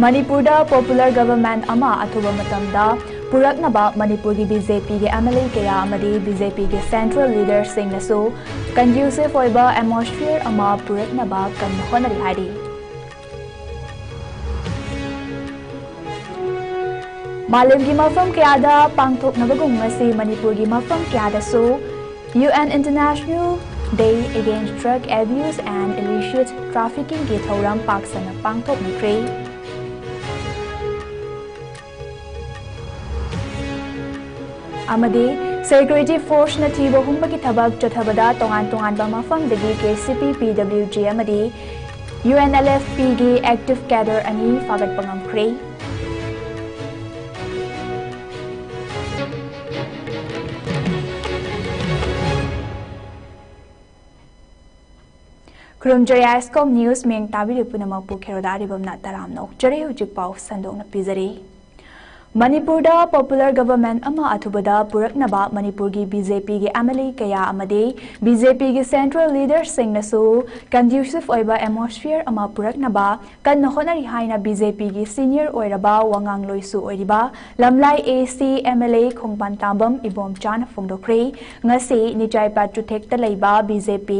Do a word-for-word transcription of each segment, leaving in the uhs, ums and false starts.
ꯃꯅꯤꯄꯨꯔꯗ popular government ꯑꯃ ꯑꯊꯨꯕ ꯃꯇꯝꯗ ꯄꯨꯔꯛꯅꯕ ꯃꯅꯤꯄꯨꯔꯒꯤ BJPꯒꯤ MLA ꯀꯌꯥ ꯑꯃꯗꯤ BJPꯒꯤ central leaderꯁꯤꯡꯅꯁꯨ conducive ꯑꯣꯏꯕ atmosphere ꯑꯃ ꯄꯨꯔꯛꯅꯕ ꯀꯟꯅ ꯍꯣꯠꯅꯔꯤ ꯍꯥꯏꯔꯤ꯫ ꯃꯥꯂꯦꯝꯒꯤ ꯃꯐꯝ ꯀꯌꯥꯗ ꯄꯥꯡꯊꯣꯛꯅꯕꯒꯨꯝ ꯉꯁꯤ ꯃꯅꯤꯄꯨꯔꯒꯤ ꯃꯐꯝ ꯀꯌꯥꯗꯁꯨ UN International Day Against Drug Abuse and Illicit Traffickingꯒꯤ ꯊꯧꯔꯝ ꯄꯥꯛ ꯁꯟꯅ ꯄꯥꯡꯊꯣꯛꯅꯈ꯭ꯔꯦ꯫ ꯑꯃꯗꯤ security forceꯅ ꯊꯤꯕ ꯍꯨꯝꯕꯒꯤ ꯊꯕꯛ ꯆꯠꯊꯕꯗ ꯇꯣꯉꯥꯟ ꯇꯣꯉꯥꯟꯕ ꯃꯐꯝꯗꯒꯤ KCP, PWG ꯑꯃꯗꯤ UNLFPꯒꯤ active cadre ꯑꯅꯤ ꯐꯥꯒꯠꯄ ꯉꯝꯈ꯭ꯔꯦ꯫ ꯈꯨꯔꯨꯝꯖꯔꯤ ISCOM News ꯃꯤꯌꯦꯡ ꯇꯥꯕꯤꯔꯤꯕ ꯄꯨꯝꯅꯃꯛꯄꯨ ꯈꯦꯔꯣꯗ ꯑꯔꯤꯕꯝꯅ ꯇꯔꯥꯝꯅ ꯑꯣꯛꯆꯔꯤ꯫ ꯍꯧꯖꯤꯛ ꯄꯥꯎ ꯁꯟꯗꯣꯛꯅ ꯄꯤꯖꯔꯤ꯫ ꯃꯅꯤꯄꯨꯔꯗ popular government ꯑꯃ ꯑꯊꯨꯕꯗ ꯄꯨꯔꯛꯅꯕ ꯃꯅꯤꯄꯨꯔꯒꯤ BJPꯒꯤ MLA ꯀꯌꯥ ꯑꯃꯗꯤ BJPꯒꯤ central leaderꯁꯤꯡꯅꯁꯨ conducive ꯑꯣꯏꯕ atmosphere ꯑꯃ ꯄꯨꯔꯛꯅꯕ ꯀꯟꯅ ꯍꯣꯠꯅꯔꯤ ꯍꯥꯏꯅ BJPꯒꯤ senior ꯑꯣꯏꯔꯕ ꯋꯥꯉꯥꯡꯂꯣꯏꯁꯨ ꯑꯣꯏꯔꯤꯕ ꯂꯝꯂꯥꯏ AC MLA ꯈꯣꯡꯕꯥꯟ ꯇꯥꯕꯝ ꯏꯕꯣꯝꯆꯥꯅ ꯐꯣꯡꯗꯣꯛꯈ꯭ꯔꯦ꯫ ꯉꯁꯤ ꯅꯤꯆꯥꯏ ꯄꯥꯠ ꯆꯨꯊꯦꯛꯇ ꯂꯩꯕ BJP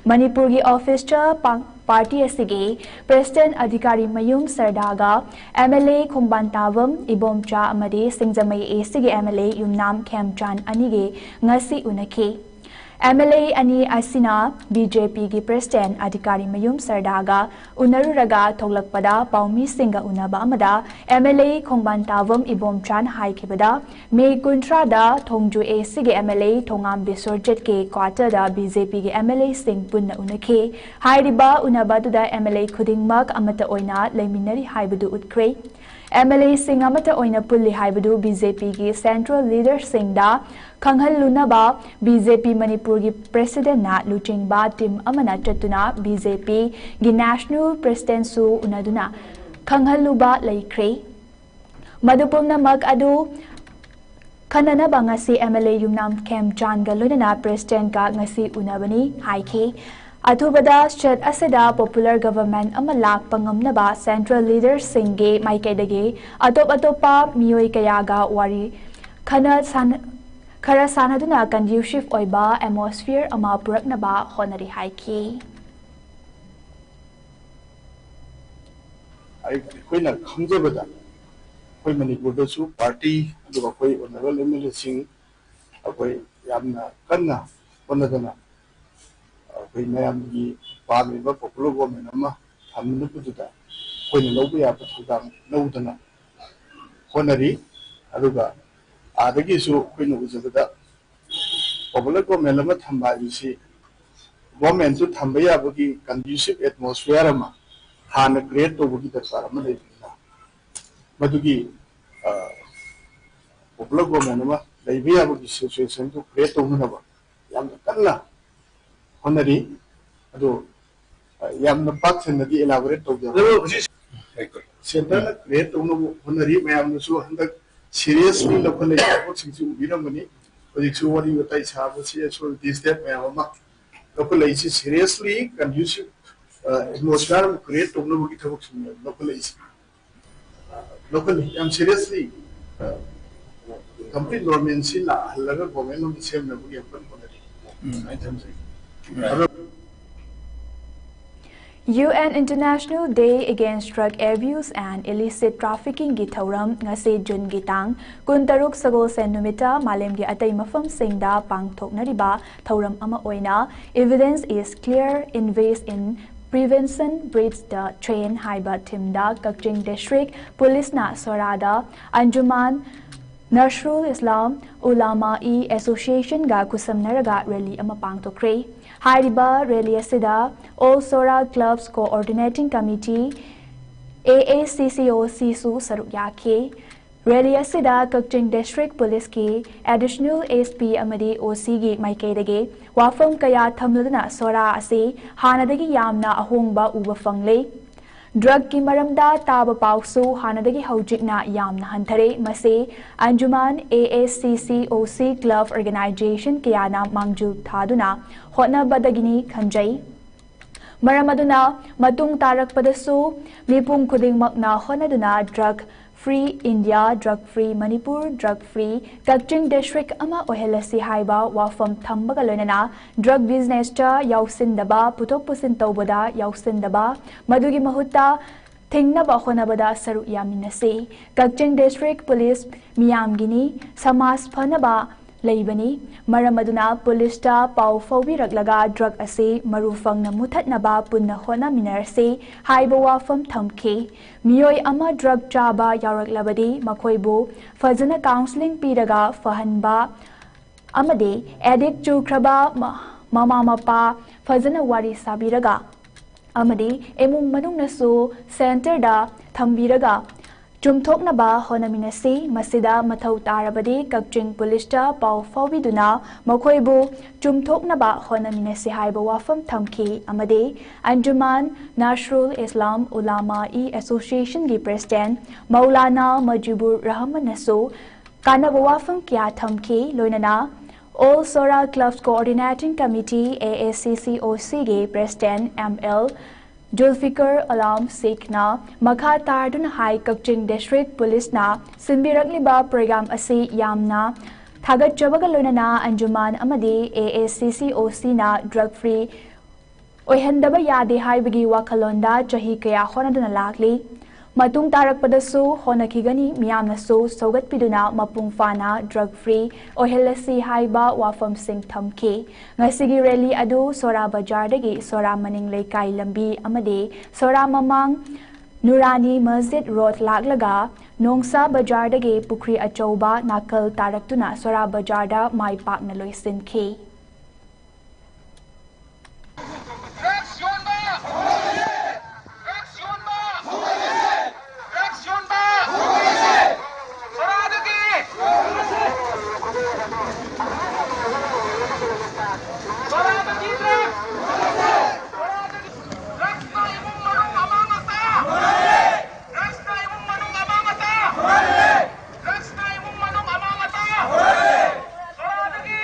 ꯃꯅꯤꯄꯨꯔꯒꯤ officeꯇ ꯄꯥꯡ-, party ꯑꯁꯤꯒꯤ president ꯑꯙꯤꯀꯥꯔꯤ ꯃꯌꯨꯝ ꯁꯔꯗꯥꯒ MLA ꯈꯣꯡꯕꯥꯟ ꯇꯥꯕꯝ ꯏꯕꯣꯝꯆꯥ ꯑꯃꯗꯤ ꯁꯤꯡꯖꯃꯩ ACꯒꯤ MLA ꯌꯨꯝꯅꯥꯝ ꯈꯦꯝꯆꯥꯟ ꯑꯅꯤꯒꯤ ꯉꯁꯤ ꯎꯅꯈꯤ꯫ MLA ꯑꯅꯤ ꯑꯁꯤꯅ BJPꯒꯤ president ꯑꯙꯤꯀꯥꯔꯤ ꯃꯌꯨꯝ ꯁꯔꯗꯥꯒ ꯎꯅꯔꯨꯔꯒ ꯊꯣꯛꯂꯛꯄꯗ ꯄꯥꯎꯃꯤꯁꯤꯡꯒ ꯎꯅꯕ ꯑꯃꯗ MLA ꯈꯣꯡꯕꯥꯟ ꯇꯥꯕꯝ ꯏꯕꯣꯝꯆꯥꯅ ꯍꯥꯏꯈꯤꯕꯗ, May ꯀꯨꯟꯊ꯭ꯔꯥꯗ ꯊꯣꯡꯖꯨ ACꯒꯤ MLA ꯊꯣꯉꯥꯝ ꯕꯤꯁ꯭ꯋꯔꯖꯤꯠꯀꯤ quarterꯗ BJPꯒꯤ MLAꯁꯤꯡ ꯄꯨꯟꯅ ꯎꯅꯈꯤ꯫ ꯍꯥꯏꯔꯤꯕ ꯎꯅꯕ ꯑꯗꯨꯗ MLA ꯈꯨꯗꯤꯡꯃꯛ ꯑꯃꯠꯇ ꯑꯣꯏꯅ ꯂꯩꯃꯤꯟꯅꯔꯤ ꯍꯥꯏꯕꯗꯨ ꯎꯠꯈ꯭ꯔꯦ꯫ MLAꯁꯤꯡ ꯑꯃꯠꯇ ꯑꯣꯏꯅ ꯄꯨꯜꯂꯤ ꯍꯥꯏꯕꯗꯨ BJPꯒꯤ central leaderꯁꯤꯡꯗ ꯈꯪꯍꯜꯂꯨꯅꯕ BJP ꯃꯅꯤꯄꯨꯔꯒꯤ presidentꯅ ꯂꯨꯆꯤꯡꯕ team ꯑꯃꯅ ꯆꯠꯇꯨꯅ BJPꯒꯤ national presidentꯁꯨ ꯎꯅꯗꯨꯅ ꯈꯪꯍꯜꯂꯨꯕ ꯂꯩꯈ꯭ꯔꯦ꯫ ꯃꯗꯨ ꯄꯨꯝꯅꯃꯛ ꯑꯗꯨ ꯈꯟꯅꯅꯕ ꯉꯁꯤ MLA ꯌꯨꯝꯅꯥꯝ ꯈꯦꯝꯆꯥꯟꯒ ꯂꯣꯏꯅꯅ presidentꯀ ꯉꯁꯤ ꯎꯅꯕꯅꯤ ꯍꯥꯏꯈꯤ꯫ ꯑꯊꯨꯕꯗ ꯁ꯭ꯇꯦꯠ ꯑꯁꯤꯗ ꯄꯣꯄꯨꯂꯔ ꯒꯚꯔꯟꯃꯦꯟꯠ ꯑꯃ ꯂꯥꯛꯄ ꯉꯝꯅꯕ ꯁꯦꯟꯇ꯭ꯔꯦꯜ ꯂꯤꯗꯔꯁꯤꯡꯒꯤ ꯃꯥꯏꯀꯩꯗꯒꯤ ꯑꯇꯣꯞ ꯑꯇꯣꯞꯄ ꯃꯤꯑꯣꯏ ꯀꯌꯥꯒ ꯋꯥꯔꯤ ꯈꯟꯅ ꯁꯥꯟ-, ꯈꯔ ꯁꯥꯟꯅꯗꯨꯅ ꯀꯟꯗ꯭ꯌꯨꯁꯤꯞ ꯑꯣꯏꯕ ꯑꯦꯠꯃꯣꯁꯐꯤꯌꯔ ꯑꯃ ꯄꯨꯔꯛꯅꯕ ꯍꯣꯠꯅꯔꯤ ꯍꯥꯏꯈꯤ꯫ ꯑꯩꯈꯣꯏꯅ ꯈꯪꯖꯕꯗ ꯑꯩꯈꯣꯏ ꯃꯅꯤꯄꯨꯔꯗꯁꯨ ꯄꯥꯔꯇꯤ ꯑꯗꯨꯒ ꯑꯩꯈꯣꯏ ꯑꯣꯅꯔꯦꯕꯜ ꯑꯦꯝ ꯑꯦꯜ ꯑꯦꯁꯤꯡ ꯑꯩꯈꯣꯏ ꯌꯥꯝꯅ ꯀꯟꯅ ꯍꯣꯠꯅꯗꯅ ꯑꯩꯈꯣꯏ ꯃꯌꯥꯝꯒꯤ ꯄꯥꯝꯃꯤꯕ ꯄꯣꯄꯨꯂꯔ ꯒꯣꯔꯃꯦꯟ ꯑꯃ ꯊꯝꯅꯕꯗꯨꯗ ꯑꯩꯈꯣꯏꯅ ꯂꯧꯕ ꯌꯥꯕ ꯊꯧꯗꯥꯡ ꯂꯧꯗꯅ ꯍꯣꯠꯅꯔꯤ꯫ ꯑꯗꯨꯒ ꯑꯥꯗꯒꯤꯁꯨ ꯑꯩꯈꯣꯏꯅ ꯎꯖꯕꯗ ꯄꯣꯄꯨꯂꯔ ꯒꯣꯔꯃꯦꯟ ꯑꯃ ꯊꯝꯕ ꯍꯥꯏꯕꯁꯤ ꯒꯣꯔꯃꯦꯟꯁꯨ ꯊꯝꯕ ꯌꯥꯕꯒꯤ ꯀꯟꯗ꯭ꯌꯨꯁꯤꯞ ꯑꯦꯠꯃꯣꯁꯐꯤꯌꯔ ꯑꯃ ꯍꯥꯟꯅ ꯀ꯭ꯔꯤꯌꯦꯠ ꯇꯧꯕꯒꯤ ꯗꯔꯀꯥꯔ ꯑꯃ ꯂꯩꯕꯅꯤꯅ ꯃꯗꯨꯒꯤ ꯄꯣꯄꯨꯂꯔ ꯒꯣꯔꯃꯦꯟ ꯑꯃ ꯂꯩꯕ ꯌꯥꯕꯒꯤ ꯁꯤꯆꯨꯋꯦꯁꯟꯗꯨ ꯀ꯭ꯔꯤꯌꯦꯠ ꯇꯧꯅꯅꯕ ꯌꯥꯝꯅ ꯀꯟꯅ ꯍꯣꯠꯅꯔꯤ꯫ ꯑꯗꯣ ꯌꯥꯝꯅ ꯄꯥꯛ ꯁꯟꯅꯗꯤ ꯏꯂꯥꯕꯣꯔꯦꯠ ꯇꯧꯖꯔꯣꯏ꯫ ꯁꯦꯟꯇꯔꯅ ꯀ꯭ꯔꯤꯌꯦꯠ ꯇꯧꯅꯕ ꯍꯣꯠꯅꯔꯤ꯫ ꯃꯌꯥꯝꯅꯁꯨ ꯍꯟꯗꯛ ꯁꯤꯔꯤꯌꯁꯂꯤ ꯂꯧꯈꯠꯂꯛꯏꯕ ꯊꯕꯛꯁꯤꯡꯁꯤ ꯎꯕꯤꯔꯝꯒꯅꯤ꯫ ꯍꯧꯖꯤꯛꯁꯨ ꯋꯥꯔꯤ ꯋꯥꯇꯥꯏ ꯁꯥꯕꯁꯤ ꯑꯁꯣꯏ ꯗꯤꯁꯇꯦꯠ ꯃꯌꯥꯝ ꯑꯃ ꯂꯧꯈꯠꯂꯛꯏꯁꯤ ꯁꯤꯔꯤꯌꯁꯂꯤ ꯀꯟꯗ꯭ꯌꯨꯁꯤꯞ ꯑꯦꯠꯃꯣꯁꯐꯤꯌꯥꯔ ꯑꯃ ꯀ꯭ꯔꯤꯌꯦꯠ ꯇꯧꯅꯕꯒꯤ ꯊꯕꯛꯁꯤꯡ ꯂꯧꯈꯠꯂꯛꯏꯁꯤ꯫ ꯂꯧꯈꯠꯂꯤ ꯌꯥꯝ ꯁꯤꯔꯤꯌꯁꯂꯤ꯫ ꯀꯝꯄ꯭ꯂꯤꯠ ꯅꯣꯔꯃꯦꯜꯁꯤ ꯂꯥꯛꯍꯜꯂꯒ ꯒꯣꯔꯃꯦꯟ ꯑꯃ ꯁꯦꯝꯅꯕꯒꯤ ꯌꯥꯝ ꯀꯟꯅ ꯍꯣꯠꯅꯔꯤ ꯍꯥꯏꯅ ꯊꯝꯖꯒꯦ꯫ ꯑꯗꯣ UN International Day Against Drug Abuse and Illicit Traffickingꯒꯤ ꯊꯧꯔꯝ ꯉꯁꯤ ꯖꯨꯟꯒꯤ ꯇꯥꯡ ꯀꯨꯟꯇꯔꯨꯛ ꯁꯒꯣꯜꯁꯦꯟ ꯅꯨꯃꯤꯠꯇ ꯃꯥꯂꯦꯝꯒꯤ ꯑꯇꯩ ꯃꯐꯝꯁꯤꯡꯗ ꯄꯥꯡꯊꯣꯛꯅꯔꯤꯕ ꯊꯧꯔꯝ ꯑꯃ ꯑꯣꯏꯅ Evidence is Clear, Invest in Prevention, Bridge the Chain ꯍꯥꯏꯕ ꯊꯤꯝꯗ ꯀꯛꯆꯤꯡ ꯗꯤꯁꯇ꯭ꯔꯤꯛ ꯄꯨꯂꯤꯁꯅ ꯁꯣꯔꯥꯗ ꯑꯟꯖꯨꯃꯥꯟ ꯅꯁꯔꯨꯜ ꯏꯁꯂꯥꯝ ꯎꯂꯥꯃꯥ ꯏ ꯑꯦꯁꯣꯁꯤꯌꯦꯁꯟꯒ ꯈꯨꯠꯁꯝꯅꯔꯒ ꯔꯦꯂꯤ ꯑꯃ ꯄꯥꯡꯊꯣꯛꯈ꯭ꯔꯦ꯫ ꯍꯥꯏꯔꯤꯕ ꯔꯦꯂꯤ ꯑꯁꯤꯗ All Sora Clubs Coordinating Committee, AACCOCꯁꯨ ꯁꯔꯨꯛ ꯌꯥꯈꯤ꯫ ꯔꯦꯂꯤ ꯑꯁꯤꯗ ꯀꯛꯆꯤꯡ ꯗꯤꯁꯇ꯭ꯔꯤꯛ ꯄꯨꯂꯤꯁꯀꯤ ꯑꯦꯗꯤꯁꯅꯦꯜ ꯑꯦꯁ ꯄꯤ ꯑꯃꯗꯤ ꯑꯣ ꯁꯤꯒꯤ ꯃꯥꯏꯀꯩꯗꯒꯤ ꯋꯥꯐꯝ ꯀꯌꯥ ꯊꯝꯂꯗꯨꯅ ꯁꯣꯔꯥ ꯑꯁꯤ ꯍꯥꯟꯅꯗꯒꯤ ꯌꯥꯝꯅ ꯑꯍꯣꯡꯕ ꯎꯕ ꯐꯪꯂꯦ꯫ ꯗ꯭ꯔꯒꯀꯤ ꯃꯔꯝꯗ ꯇꯥꯕ ꯄꯥꯎꯁꯨ ꯍꯥꯟꯅꯗꯒꯤ ꯍꯧꯖꯤꯛꯅ ꯌꯥꯝꯅ ꯍꯟꯊꯔꯦ꯫ ꯃꯁꯤ ꯑꯟꯖꯨꯃꯥꯟ, AACCOC, ꯀ꯭ꯂꯕ, ꯑꯣꯔꯒꯅꯥꯏꯖꯦꯁꯟ ꯀꯌꯥꯅ ꯃꯥꯡꯖꯤꯜ ꯊꯥꯗꯨꯅ ꯍꯣꯠꯅꯕꯗꯒꯤꯅꯤ ꯈꯟꯖꯩ꯫ ꯃꯔꯝ ꯑꯗꯨꯅ ꯃꯇꯨꯡ ꯇꯥꯔꯛꯄꯗꯁꯨ ꯃꯤꯄꯨꯝ ꯈꯨꯗꯤꯡꯃꯛꯅ ꯍꯣꯠꯅꯗꯨꯅ drug free India, drug free Manipur, drug free Kakching district ꯑꯃ ꯑꯣꯏꯍꯜꯂꯁꯤ ꯍꯥꯏꯕ ꯋꯥꯐꯝ ꯊꯝꯕꯒ ꯂꯣꯏꯅꯅ drug businessꯇ ꯌꯥꯎꯁꯤꯟꯗꯕ, ꯄꯨꯊꯣꯛ ꯄꯨꯁꯤꯟ ꯇꯧꯕꯗ ꯌꯥꯎꯁꯤꯟꯗꯕ, ꯃꯗꯨꯒꯤ ꯃꯍꯨꯠꯇ ꯊꯤꯡꯅꯕ ꯍꯣꯠꯅꯕꯗ ꯁꯔꯨꯛ ꯌꯥꯃꯤꯟꯅꯁꯤ꯫ Kakching district police ꯃꯤꯌꯥꯝꯒꯤꯅꯤ, ꯁꯃꯥꯖ ꯐꯅꯕ ꯂꯩꯕꯅꯤ꯫ ꯃꯔꯝ ꯑꯗꯨꯅ policeꯇ ꯄꯥꯎ ꯐꯥꯎꯕꯤꯔꯛꯂꯒ drug ꯑꯁꯤ ꯃꯔꯨ ꯐꯪꯅ ꯃꯨꯊꯠꯅꯕ ꯄꯨꯟꯅ ꯍꯣꯠꯅꯃꯤꯟꯅꯔꯁꯤ ꯍꯥꯏꯕ ꯋꯥꯐꯝ ꯊꯝꯈꯤ꯫ ꯃꯤꯑꯣꯏ ꯑꯃ drug ꯆꯥꯕ ꯌꯥꯎꯔꯛꯂꯕꯗꯤ ꯃꯈꯣꯏꯕꯨ ꯐꯖꯅ counselling ꯄꯤꯔꯒ ꯐꯍꯟꯕ ꯑꯃꯗꯤ addict ꯆꯨꯈ꯭ꯔꯕ ꯃ-, ꯃꯃꯥ ꯃꯄꯥ ꯐꯖꯅ ꯋꯥꯔꯤ ꯁꯥꯕꯤꯔꯒ ꯑꯃꯗꯤ ꯏꯃꯨꯡ ꯃꯅꯨꯡꯅꯁꯨ centreꯗ ꯊꯝꯕꯤꯔꯒ ꯆꯨꯝꯊꯣꯛꯅꯕ ꯍꯣꯠꯅꯃꯤꯟꯅꯁꯤ꯫ ꯃꯁꯤꯗ ꯃꯊꯧ ꯇꯥꯔꯕꯗꯤ Kakching policeꯇ ꯄꯥꯎ ꯐꯥꯎꯕꯤꯗꯨꯅ ꯃꯈꯣꯏꯕꯨ ꯆꯨꯝꯊꯣꯛꯅꯕ ꯍꯣꯠꯅꯃꯤꯟꯅꯁꯤ ꯍꯥꯏꯕ ꯋꯥꯐꯝ ꯊꯝꯈꯤ꯫ ꯑꯃꯗꯤ Anjuman Nasrul Islam Ulama-e Associationꯒꯤ president Maulana Majibur Rahmanꯅꯁꯨ ꯀꯥꯟꯅꯕ ꯋꯥꯐꯝ ꯀꯌꯥ ꯊꯝꯈꯤ꯫ ꯂꯣꯏꯅꯅ All Sohra Clubs Coordinating Committee, AACCOCꯒꯤ president ML Zulfikar Alam Sheikhꯅ ꯃꯈꯥ ꯇꯥꯗꯨꯅ ꯍꯥꯏ, Kakching district policeꯅ ꯁꯤꯟꯕꯤꯔꯛꯂꯤꯕ program ꯑꯁꯤ ꯌꯥꯝꯅ ꯊꯥꯒꯠꯆꯕꯒ ꯂꯣꯏꯅꯅ Anjuman ꯑꯃꯗꯤ AACCOCꯅ drug free ꯑꯣꯏꯍꯟꯗꯕ ꯌꯥꯗꯦ ꯍꯥꯏꯕꯒꯤ ꯋꯥꯈꯜꯂꯣꯟꯗ ꯆꯍꯤ ꯀꯌꯥ ꯍꯣꯠꯅꯗꯨꯅ ꯂꯥꯛꯂꯤ꯫ ꯃꯇꯨꯡ ꯇꯥꯔꯛꯄꯗꯁꯨ ꯍꯣꯠꯅꯈꯤꯒꯅꯤ꯫ ꯃꯤꯌꯥꯝꯅꯁꯨ ꯁꯧꯒꯠꯄꯤꯗꯨꯅ ꯃꯄꯨꯡ ꯐꯥꯅ drug free ꯑꯣꯏꯍꯜꯂꯁꯤ ꯍꯥꯏꯕ ꯋꯥꯐꯝꯁꯤꯡ ꯊꯝꯈꯤ꯫ ꯉꯁꯤꯒꯤ rally ꯑꯗꯨ ꯁꯣꯔꯥ ꯕꯖꯥꯔꯗꯒꯤ ꯁꯣꯔꯥ ꯃꯅꯤꯡ ꯂꯩꯀꯥꯏ ꯂꯝꯕꯤ ꯑꯃꯗꯤ ꯁꯣꯔꯥ ꯃꯃꯥꯡ ꯅꯨꯔꯥꯅꯤ ꯃꯁꯖꯤꯗ ꯔꯣꯗ ꯂꯥꯛꯂꯒ ꯅꯣꯡꯁꯥ ꯕꯖꯥꯔꯗꯒꯤ ꯄꯨꯈ꯭ꯔꯤ ꯑꯆꯧꯕ ꯅꯥꯀꯜ ꯇꯥꯔꯛꯇꯨꯅ ꯁꯣꯔꯥ ꯕꯖꯥꯔꯗ ꯃꯥꯏ ꯄꯥꯛꯅ ꯂꯣꯏꯁꯤꯟꯈꯤ꯫ Drugs ꯌꯣꯟꯕ! Drugs ꯌꯣꯟꯕ! Drugs ꯌꯣꯟꯕ! ꯁꯣꯔꯥꯗꯒꯤ! ꯁꯣꯔꯥꯗꯒꯤ drugs! ꯁꯣꯔꯥꯗꯒꯤ! Drugsꯅ ꯏꯃꯨꯡ ꯃꯅꯨꯡ ꯑꯃꯥꯡ ꯑꯇꯥ! Drugsꯅ ꯏꯃꯨꯡ ꯃꯅꯨꯡ ꯑꯃꯥꯡ ꯑꯇꯥ! Drugsꯅ ꯏꯃꯨꯡ ꯃꯅꯨꯡ ꯑꯃꯥꯡ ꯑꯇꯥ! ꯁꯣꯔꯥꯗꯒꯤ!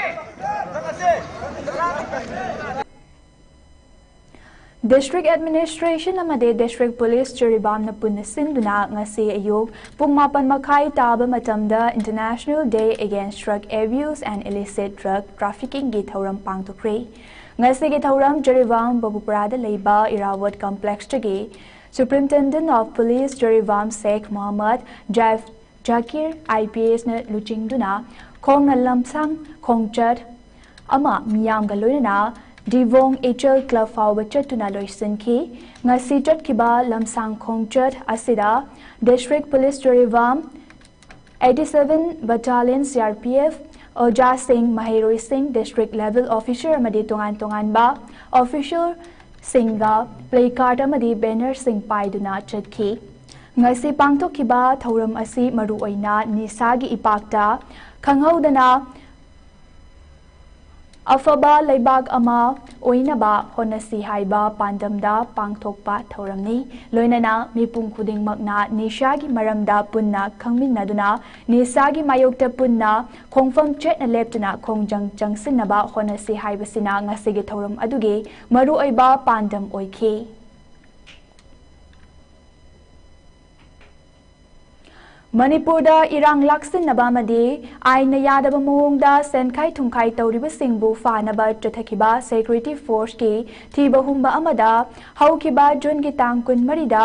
District Administration ꯑꯃꯗꯤ District Police ꯖꯤꯔꯤꯕꯥꯝꯅ ꯄꯨꯟꯅ ꯁꯤꯟꯗꯨꯅ ꯉꯁꯤ ꯑꯌꯨꯛ ꯄꯨꯡ ꯃꯥꯄꯟ ꯃꯈꯥꯏ ꯇꯥꯕ ꯃꯇꯝꯗ International Day Against Drug Abuse and Illicit Drug Traffickingꯒꯤ ꯊꯧꯔꯝ ꯄꯥꯡꯊꯣꯛꯈ꯭ꯔꯦ꯫ ꯉꯁꯤꯒꯤ ꯊꯧꯔꯝ ꯖꯤꯔꯤꯕꯥꯝ ꯕꯕꯨꯄꯨꯔꯥꯗ ꯂꯩꯕ Irawat Complexꯇꯒꯤ Superintendent of Police Jiribam ꯁꯦꯈ ꯃꯣꯍꯝꯃꯗ ꯖꯥꯏꯐ ꯖꯥꯀꯤꯔ IPSꯅ ꯂꯨꯆꯤꯡꯗꯨꯅ ꯈꯣꯡꯅ ꯂꯝꯁꯥꯡ ꯈꯣꯡꯆꯠ ꯑꯃ ꯃꯤꯌꯥꯝꯒ ꯂꯣꯏꯅꯅ ꯗꯤꯕꯣꯡ ꯏꯆꯜ ꯀ꯭ꯂꯕ ꯐꯥꯎꯕ ꯆꯠꯇꯨꯅ ꯂꯣꯏꯁꯤꯟꯈꯤ꯫ ꯉꯁꯤ ꯆꯠꯈꯤꯕ ꯂꯝꯁꯥꯡ ꯈꯣꯡꯆꯠ ꯑꯁꯤꯗ District Police Jiribam, eighty seven Battalion CRPF, ꯑꯣꯖꯥꯁꯤꯡ, ꯃꯍꯩꯔꯣꯏꯁꯤꯡ, District Level Officer ꯑꯃꯗꯤ ꯇꯣꯉꯥꯟ ꯇꯣꯉꯥꯟꯕ Officerꯁꯤꯡꯒ placard ꯑꯃꯗꯤ bannerꯁꯤꯡ ꯄꯥꯏꯗꯨꯅ ꯆꯠꯈꯤ꯫ ꯉꯁꯤ ꯄꯥꯡꯊꯣꯛꯈꯤꯕ ꯊꯧꯔꯝ ꯑꯁꯤ ꯃꯔꯨꯑꯣꯏꯅ ꯅꯤꯁꯥꯒꯤ ꯏꯄꯥꯛꯇ ꯈꯪꯍꯧꯗꯅ ꯑꯐꯕ ꯂꯩꯕꯥꯛ ꯑꯃ ꯑꯣꯏꯅꯕ ꯍꯣꯠꯅꯁꯤ ꯍꯥꯏꯕ ꯄꯥꯟꯗꯝꯗ ꯄꯥꯡꯊꯣꯛꯄ ꯊꯧꯔꯝꯅꯤ꯫ ꯂꯣꯏꯅꯅ ꯃꯤꯄꯨꯝ ꯈꯨꯗꯤꯡꯃꯛꯅ ꯅꯤꯁꯥꯒꯤ ꯃꯔꯝꯗ ꯄꯨꯟꯅ ꯈꯪꯃꯤꯟꯅꯗꯨꯅ ꯅꯤꯁꯥꯒꯤ ꯃꯥꯌꯣꯛꯇ ꯄꯨꯟꯅ ꯈꯣꯡꯐꯝ ꯆꯦꯠꯅ ꯂꯦꯞꯇꯨꯅ ꯈꯣꯡꯖꯪ ꯆꯪꯁꯤꯟꯅꯕ ꯍꯣꯠꯅꯁꯤ ꯍꯥꯏꯕꯁꯤꯅ ꯉꯁꯤꯒꯤ ꯊꯧꯔꯝ ꯑꯗꯨꯒꯤ ꯃꯔꯨꯑꯣꯏꯕ ꯄꯥꯟꯗꯝ ꯑꯣꯏꯈꯤ꯫ ꯃꯅꯤꯄꯨꯔꯗ ꯏꯔꯥꯡ ꯂꯥꯛꯁꯤꯟꯅꯕ ꯑꯃꯗꯤ ꯑꯥꯏꯟꯅ ꯌꯥꯗꯕ ꯃꯑꯣꯡꯗ ꯁꯦꯟꯈꯥꯏ ꯊꯨꯝꯈꯥꯏ ꯇꯧꯔꯤꯕꯁꯤꯡꯕꯨ ꯐꯥꯅꯕ ꯆꯠꯊꯈꯤꯕ security forceꯀꯤ ꯊꯤꯕ ꯍꯨꯝꯕ ꯑꯃꯗ ꯍꯧꯈꯤꯕ ꯖꯨꯟꯒꯤ ꯇꯥꯡ ꯀꯨꯟꯃꯔꯤꯗ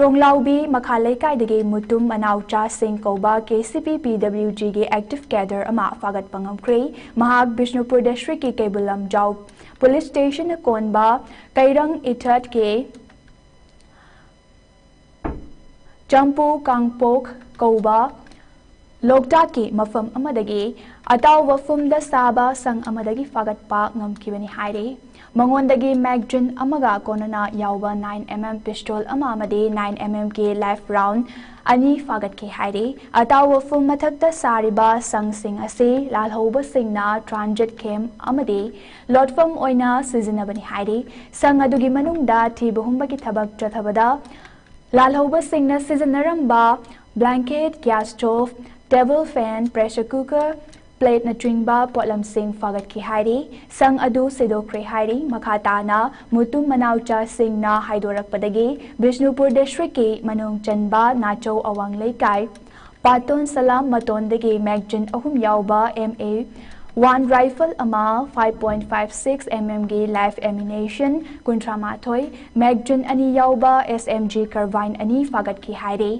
ꯇ꯭ꯔꯣꯡꯂꯥꯎꯕꯤ ꯃꯈꯥ ꯂꯩꯀꯥꯏꯗꯒꯤ ꯃꯨꯇꯨꯝ ꯃꯅꯥꯎꯆꯥꯁꯤꯡ ꯀꯧꯕ KCP PWGꯒꯤ active cadre ꯑꯃ ꯐꯥꯒꯠꯄ ꯉꯝꯈ꯭ꯔꯦ꯫ ꯃꯍꯥꯛ ꯕꯤꯁꯅꯨꯄꯨꯔ districtꯀꯤ ꯀꯩꯕꯨꯜ ꯂꯝꯖꯥꯎ police stationꯅ ꯀꯣꯟꯕ ꯀꯩꯔꯪ ꯏꯊꯠꯀꯤ ꯆꯝꯄꯨ ꯀꯥꯡꯄꯣꯛ ꯀꯧꯕ ꯂꯣꯛꯇꯥꯛꯀꯤ ꯃꯐꯝ ꯑꯃꯗꯒꯤ ꯑꯇꯥꯎꯕ ꯐꯨꯝꯗ ꯁꯥꯕ ꯁꯪ ꯑꯃꯗꯒꯤ ꯐꯥꯒꯠꯄ ꯉꯝꯈꯤꯕꯅꯤ ꯍꯥꯏꯔꯤ꯫ ꯃꯉꯣꯟꯗꯒꯤ magazine ꯑꯃꯒ ꯀꯣꯟꯅꯅ ꯌꯥꯎꯕ nine MM pistol ꯑꯃ ꯑꯃꯗꯤ nine MMꯒꯤ live round ꯑꯅꯤ ꯐꯥꯒꯠꯈꯤ ꯍꯥꯏꯔꯤ꯫ ꯑꯇꯥꯎꯕ ꯐꯨꯝ ꯃꯊꯛꯇ ꯁꯥꯔꯤꯕ ꯁꯪꯁꯤꯡ ꯑꯁꯤ ꯂꯥꯜꯍꯧꯕꯁꯤꯡꯅ transit camp ꯑꯃꯗꯤ ꯂꯣꯠꯐꯝ ꯑꯣꯏꯅ ꯁꯤꯖꯤꯟꯅꯕꯅꯤ ꯍꯥꯏꯔꯤ꯫ ꯁꯪ ꯑꯗꯨꯒꯤ ꯃꯅꯨꯡꯗ ꯊꯤꯕ ꯍꯨꯝꯕꯒꯤ ꯊꯕꯛ ꯆꯠꯊꯕꯗ ꯂꯥꯜꯍꯧꯕꯁꯤꯡꯅ ꯁꯤꯖꯤꯟꯅꯔꯝꯕ blanket, gas stove, table fan, pressure cooker, ꯄ꯭ꯂꯦꯠꯅꯆꯤꯡꯕ ꯄꯣꯠꯂꯝꯁꯤꯡ ꯐꯥꯒꯠꯈꯤ ꯍꯥꯏꯔꯤ꯫ ꯁꯪ ꯑꯗꯨ ꯁꯤꯗꯣꯛꯈ꯭ꯔꯦ ꯍꯥꯏꯔꯤ꯫ ꯃꯈꯥ ꯇꯥꯅ ꯃꯨꯇꯨꯝ ꯃꯅꯥꯎꯆꯥꯁꯤꯡꯅ ꯍꯥꯏꯗꯣꯔꯛꯄꯗꯒꯤ ꯕꯤꯁꯅꯨꯄꯨꯔ ꯗꯤꯁꯇ꯭ꯔꯤꯛꯀꯤ ꯃꯅꯨꯡ ꯆꯟꯕ ꯅꯥꯆꯧ ꯑꯋꯥꯡ ꯂꯩꯀꯥꯏ ꯄꯥꯇꯣꯟ ꯁꯂꯥꯝ ꯃꯇꯣꯟꯗꯒꯤ ꯃꯦꯒꯖꯤꯟ ꯑꯍꯨꯝ ꯌꯥꯎꯕ M A one rifle ꯑꯃ, five point five six mm ꯒꯤ live ammunition ꯀꯨꯟꯊ꯭ꯔꯥ ꯃꯥꯊꯣꯏ, ꯃꯦꯒꯖꯤꯟ ꯑꯅꯤ ꯌꯥꯎꯕ S M G carbine ꯑꯅꯤ ꯐꯥꯒꯠꯈꯤ ꯍꯥꯏꯔꯤ꯫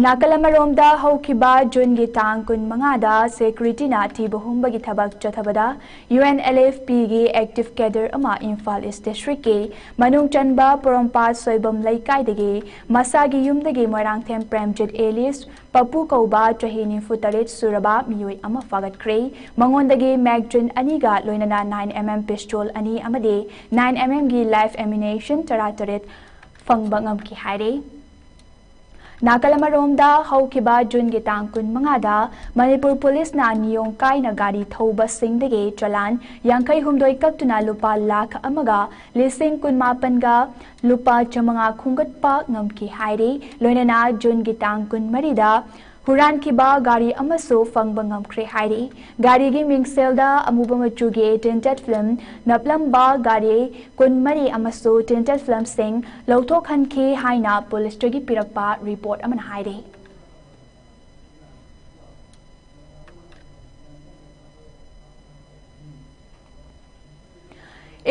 ꯅꯥꯀꯜ ꯑꯃꯔꯣꯝꯗ, ꯍꯧꯈꯤꯕ ꯖꯨꯟꯒꯤ ꯇꯥꯡ ꯀꯨꯟꯃꯉꯥꯗ ꯁꯦꯀ꯭ꯌꯨꯔꯤꯇꯤꯅ ꯊꯤꯕ ꯍꯨꯝꯕꯒꯤ ꯊꯕꯛ ꯆꯠꯊꯕꯗ UNLFP ꯒꯤ active cadre ꯑꯃ ꯏꯝꯐꯥꯜ ꯏꯁ ꯗꯤꯁꯇ꯭ꯔꯤꯛꯀꯤ ꯃꯅꯨꯡ ꯆꯟꯕ ꯄꯣꯔꯣꯝꯄꯥꯠ ꯁꯣꯏꯕꯝ ꯂꯩꯀꯥꯏꯗꯒꯤ ꯃꯁꯥꯒꯤ ꯌꯨꯝꯗꯒꯤ ꯃꯣꯏꯔꯥꯡꯊꯦꯝ ꯄ꯭ꯔꯦꯝꯖꯤꯠ alias ꯄꯄꯨ ꯀꯧꯕ ꯆꯍꯤ ꯅꯤꯐꯨ ꯇꯔꯦꯠ ꯁꯨꯔꯕ ꯃꯤꯑꯣꯏ ꯑꯃ ꯐꯥꯒꯠꯈ꯭ꯔꯦ꯫ ꯃꯉꯣꯟꯗꯒꯤ ꯃꯦꯒꯖꯤꯟ ꯑꯅꯤꯒ ꯂꯣꯏꯅꯅ nine mm pistol ꯑꯅꯤ ꯑꯃꯗꯤ nine mm ꯒꯤ live ammunition ꯇꯔꯥꯇꯔꯦꯠ ꯐꯪꯕ ꯉꯝꯈꯤ ꯍꯥꯏꯔꯦ꯫ ꯅꯥꯀꯜ ꯑꯃꯔꯣꯝꯗ, ꯍꯧꯈꯤꯕ ꯖꯨꯟꯒꯤ ꯇꯥꯡ ꯀꯨꯟꯃꯉꯥꯗ ꯃꯅꯤꯄꯨꯔ ꯄꯨꯂꯤꯁꯅ ꯅꯤꯌꯣꯝ ꯀꯥꯏꯅ ꯒꯥꯔꯤ ꯊꯧꯕꯁꯤꯡꯗꯒꯤ ꯆꯂꯥꯟ ꯌꯥꯡꯈꯩ ꯍꯨꯝꯗꯣꯏ ꯀꯛꯇꯨꯅ ꯂꯨꯄꯥ ꯂꯥꯈ ꯑꯃꯒ ꯂꯤꯁꯤꯡ ꯀꯨꯟꯃꯥꯄꯟꯒ ꯂꯨꯄꯥ ꯆꯥꯃꯉꯥ ꯈꯣꯝꯒꯠꯄ ꯉꯝꯈꯤ ꯍꯥꯏꯔꯤ꯫ ꯂꯣꯏꯅꯅ ꯖꯨꯟꯒꯤ ꯇꯥꯡ ꯀꯨꯟꯃꯔꯤꯗ ꯍꯨꯔꯥꯟꯈꯤꯕ ꯒꯥꯔꯤ ꯑꯃꯁꯨ ꯐꯪꯕ ꯉꯝꯈ꯭ꯔꯦ ꯍꯥꯏꯔꯤ꯫ ꯒꯥꯔꯤꯒꯤ ꯃꯤꯡꯁꯦꯜꯗ ꯑꯃꯨꯕ ꯃꯆꯨꯒꯤ tinted film ꯅꯞꯂꯝꯕ ꯒꯥꯔꯤ ꯀꯨꯟꯃꯔꯤ ꯑꯃꯁꯨ tinted filmꯁꯤꯡ ꯂꯧꯊꯣꯛꯍꯟꯈꯤ ꯍꯥꯏꯅ ꯄꯨꯂꯤꯁꯇꯒꯤ ꯄꯤꯔꯛꯄ ꯔꯤꯄꯣꯔꯠ ꯑꯃꯅ ꯍꯥꯏꯔꯤ꯫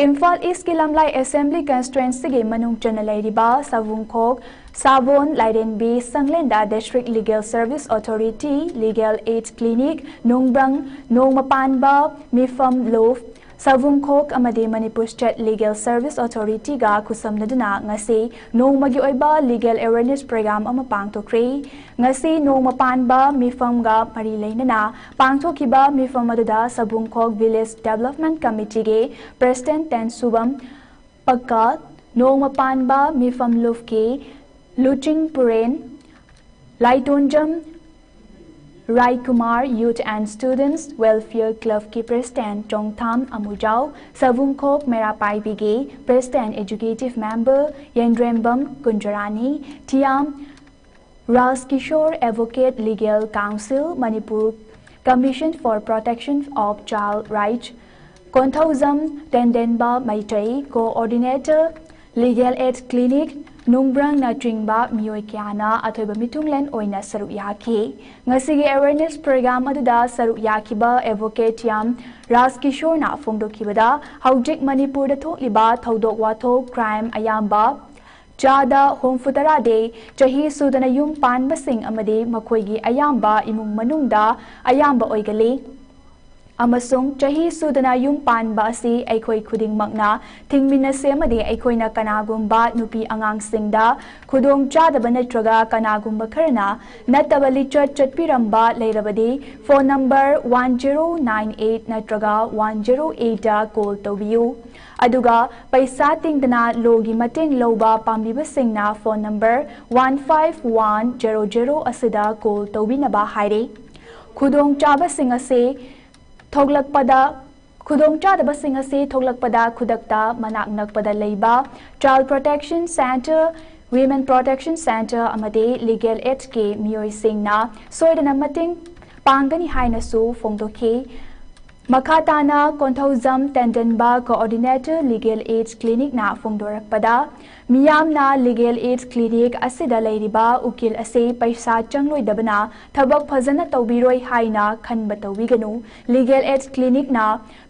ꯏꯝꯐꯥꯜ ꯏꯁꯀꯤ ꯂꯝꯂꯥꯏ ꯑꯦꯁꯦꯝꯕ꯭ꯂꯤ ꯀꯟꯁꯇꯤꯇ꯭ꯋꯦꯟꯁꯤꯒꯤ ꯃꯅꯨꯡ ꯆꯟꯅ ꯂꯩꯔꯤꯕ ꯁꯥꯕꯨꯡꯈꯣꯛ, ꯁꯥꯕꯣꯟ, ꯂꯥꯏꯔꯦꯝꯕꯤ, ꯁꯪꯂꯦꯟꯗ District Legal Service Authority, Legal Aid Clinic, ꯅꯣꯡꯕ꯭ꯔꯪ, ꯅꯣꯡꯃ ꯄꯥꯟꯕ, ꯃꯤꯐꯝ ꯂꯣꯐ, ꯁꯥꯕꯨꯡꯈꯣꯛ ꯑꯃꯗꯤ ꯃꯅꯤꯄꯨꯔ State Legal Service Authorityꯒ ꯈꯨꯠꯁꯝꯅꯗꯨꯅ ꯉꯁꯤ ꯅꯣꯡꯃꯒꯤ ꯑꯣꯏꯕ legal awareness program ꯑꯃ ꯄꯥꯡꯊꯣꯛꯈ꯭ꯔꯦ꯫ ꯉꯁꯤ ꯅꯣꯡꯃ ꯄꯥꯟꯕ ꯃꯤꯐꯝꯒ ꯃꯔꯤ ꯂꯩꯅꯅ ꯄꯥꯡꯊꯣꯛꯈꯤꯕ ꯃꯤꯐꯝ ꯑꯗꯨꯗ ꯁꯥꯕꯨꯡꯈꯣꯛ Village Development Committeeꯒꯤ President ꯇꯦꯟꯁꯨꯕꯝ ꯄꯛꯀ, ꯅꯣꯡꯃ ꯄꯥꯟꯕ ꯃꯤꯐꯝ ꯂꯨꯞꯀꯤ ꯂꯨꯆꯤꯡ ꯄꯨꯔꯦꯟ, ꯂꯥꯏꯇꯣꯟꯖꯝ ꯔꯥꯏꯀꯨꯃꯥꯔ, Youth and Students Welfare Clubꯀꯤ President Chongtham ꯑꯃꯨꯖꯥꯎ, ꯁꯥꯕꯨꯡꯈꯣꯛ ꯃꯩꯔꯥ ꯄꯥꯏꯕꯤꯒꯤ President Executive Member ꯌꯦꯟꯗ꯭ꯔꯦꯝꯕꯝ Kunjarani, Thiyam Raj Kishore Advocate Legal Counsel Manipur, Commission for Protection of Child Rights, Konthoujam Tendenba Meitei, Coordinator, Legal Aid Clinic, ꯅꯨꯡꯕ꯭ꯔꯪꯅꯆꯤꯡꯕ ꯃꯤꯑꯣꯏ ꯀꯌꯥꯅ ꯑꯊꯣꯏꯕ ꯃꯤꯊꯨꯡꯂꯦꯟ ꯑꯣꯏꯅ ꯁꯔꯨꯛ ꯌꯥꯈꯤ꯫ ꯉꯁꯤꯒꯤ awareness program ꯑꯗꯨꯗ ꯁꯔꯨꯛ ꯌꯥꯈꯤꯕ advocate ꯌꯥꯝ ꯔꯥꯖ ꯀꯤꯁꯣꯔꯅ ꯐꯣꯡꯗꯣꯛꯈꯤꯕꯗ, ꯍꯧꯖꯤꯛ ꯃꯅꯤꯄꯨꯔꯗ ꯊꯣꯛꯂꯤꯕ ꯊꯧꯗꯣꯛ ꯋꯥꯊꯣꯛ, crime ꯑꯌꯥꯝꯕ ꯆꯥꯗ ꯍꯨꯝꯐꯨ ꯇꯔꯥꯗꯤ ꯆꯍꯤ ꯁꯨꯗꯅ ꯌꯨꯝ ꯄꯥꯟꯕꯁꯤꯡ ꯑꯃꯗꯤ ꯃꯈꯣꯏꯒꯤ ꯑꯌꯥꯝꯕ ꯏꯃꯨꯡ ꯃꯅꯨꯡꯗ ꯑꯌꯥꯝꯕ ꯑꯣꯏꯒꯜꯂꯤ꯫ ꯑꯃꯁꯨꯡ ꯆꯍꯤ ꯁꯨꯗꯅ ꯌꯨꯝ ꯄꯥꯟꯕ ꯑꯁꯤ ꯑꯩꯈꯣꯏ ꯈꯨꯗꯤꯡꯃꯛꯅ ꯊꯤꯡꯃꯤꯟꯅꯁꯤ ꯑꯃꯗꯤ ꯑꯩꯈꯣꯏꯅ ꯀꯅꯥꯒꯨꯝꯕ ꯅꯨꯄꯤ ꯑꯉꯥꯡꯁꯤꯡꯗ ꯈꯨꯗꯣꯡ ꯆꯥꯗꯕ ꯅꯠꯇ꯭ꯔꯒ ꯀꯅꯥꯒꯨꯝꯕ ꯈꯔꯅ ꯅꯠꯇꯕ ꯂꯤꯆꯠ ꯆꯠꯄꯤꯔꯝꯕ ꯂꯩꯔꯕꯗꯤ phone number one zero nine eight ꯅꯠꯇ꯭ꯔꯒ one zero eight call ꯇꯧꯕꯤꯌꯨ꯫ ꯑꯗꯨꯒ ꯄꯩꯁꯥ ꯇꯤꯡꯗꯅ ꯂꯣꯒꯤ ꯃꯇꯦꯡ ꯂꯧꯕ ꯄꯥꯝꯕꯤꯕꯁꯤꯡꯅ phone number one five one zero zero ꯑꯁꯤꯗ call ꯇꯧꯕꯤꯅꯕ ꯍꯥꯏꯔꯤ꯫ ꯈꯨꯗꯣꯡꯆꯥꯕꯁꯤꯡ ꯑꯁꯤ ꯊꯣꯛꯂꯛꯄꯗ, ꯈꯨꯗꯣꯡꯆꯥꯗꯕꯁꯤꯡ ꯑꯁꯤ ꯊꯣꯛꯂꯛꯄꯗ ꯈꯨꯗꯛꯇ ꯃꯅꯥꯛ ꯅꯛꯄꯗ ꯂꯩꯕ Child Protection Centre, Women Protection Centre ꯑꯃꯗꯤ Legal Aidꯀꯤ ꯃꯤꯑꯣꯏꯁꯤꯡꯅ ꯁꯣꯏꯗꯅ ꯃꯇꯦꯡ ꯄꯥꯡꯒꯅꯤ ꯍꯥꯏꯅꯁꯨ ꯐꯣꯡꯗꯣꯛꯈꯤ꯫ ꯃꯈꯥ ꯇꯥꯅ ꯀꯣꯟꯊꯧꯖꯝ ꯇꯦꯟꯗꯟꯕ Coordinator Legal Aid Clinicꯅ ꯐꯣꯡꯗꯣꯔꯛꯄꯗ, ꯃꯤꯌꯥꯝꯅ Legal Aid Clinic ꯑꯁꯤꯗ ꯂꯩꯔꯤꯕ ꯎꯀꯤꯜ ꯑꯁꯤ ꯄꯩꯁꯥ ꯆꯪꯂꯣꯏꯗꯕꯅ ꯊꯕꯛ ꯐꯖꯅ ꯇꯧꯕꯤꯔꯣꯏ ꯍꯥꯏꯅ ꯈꯟꯕ ꯇꯧꯕꯤꯒꯅꯨ꯫ Legal Aid Clinicꯅ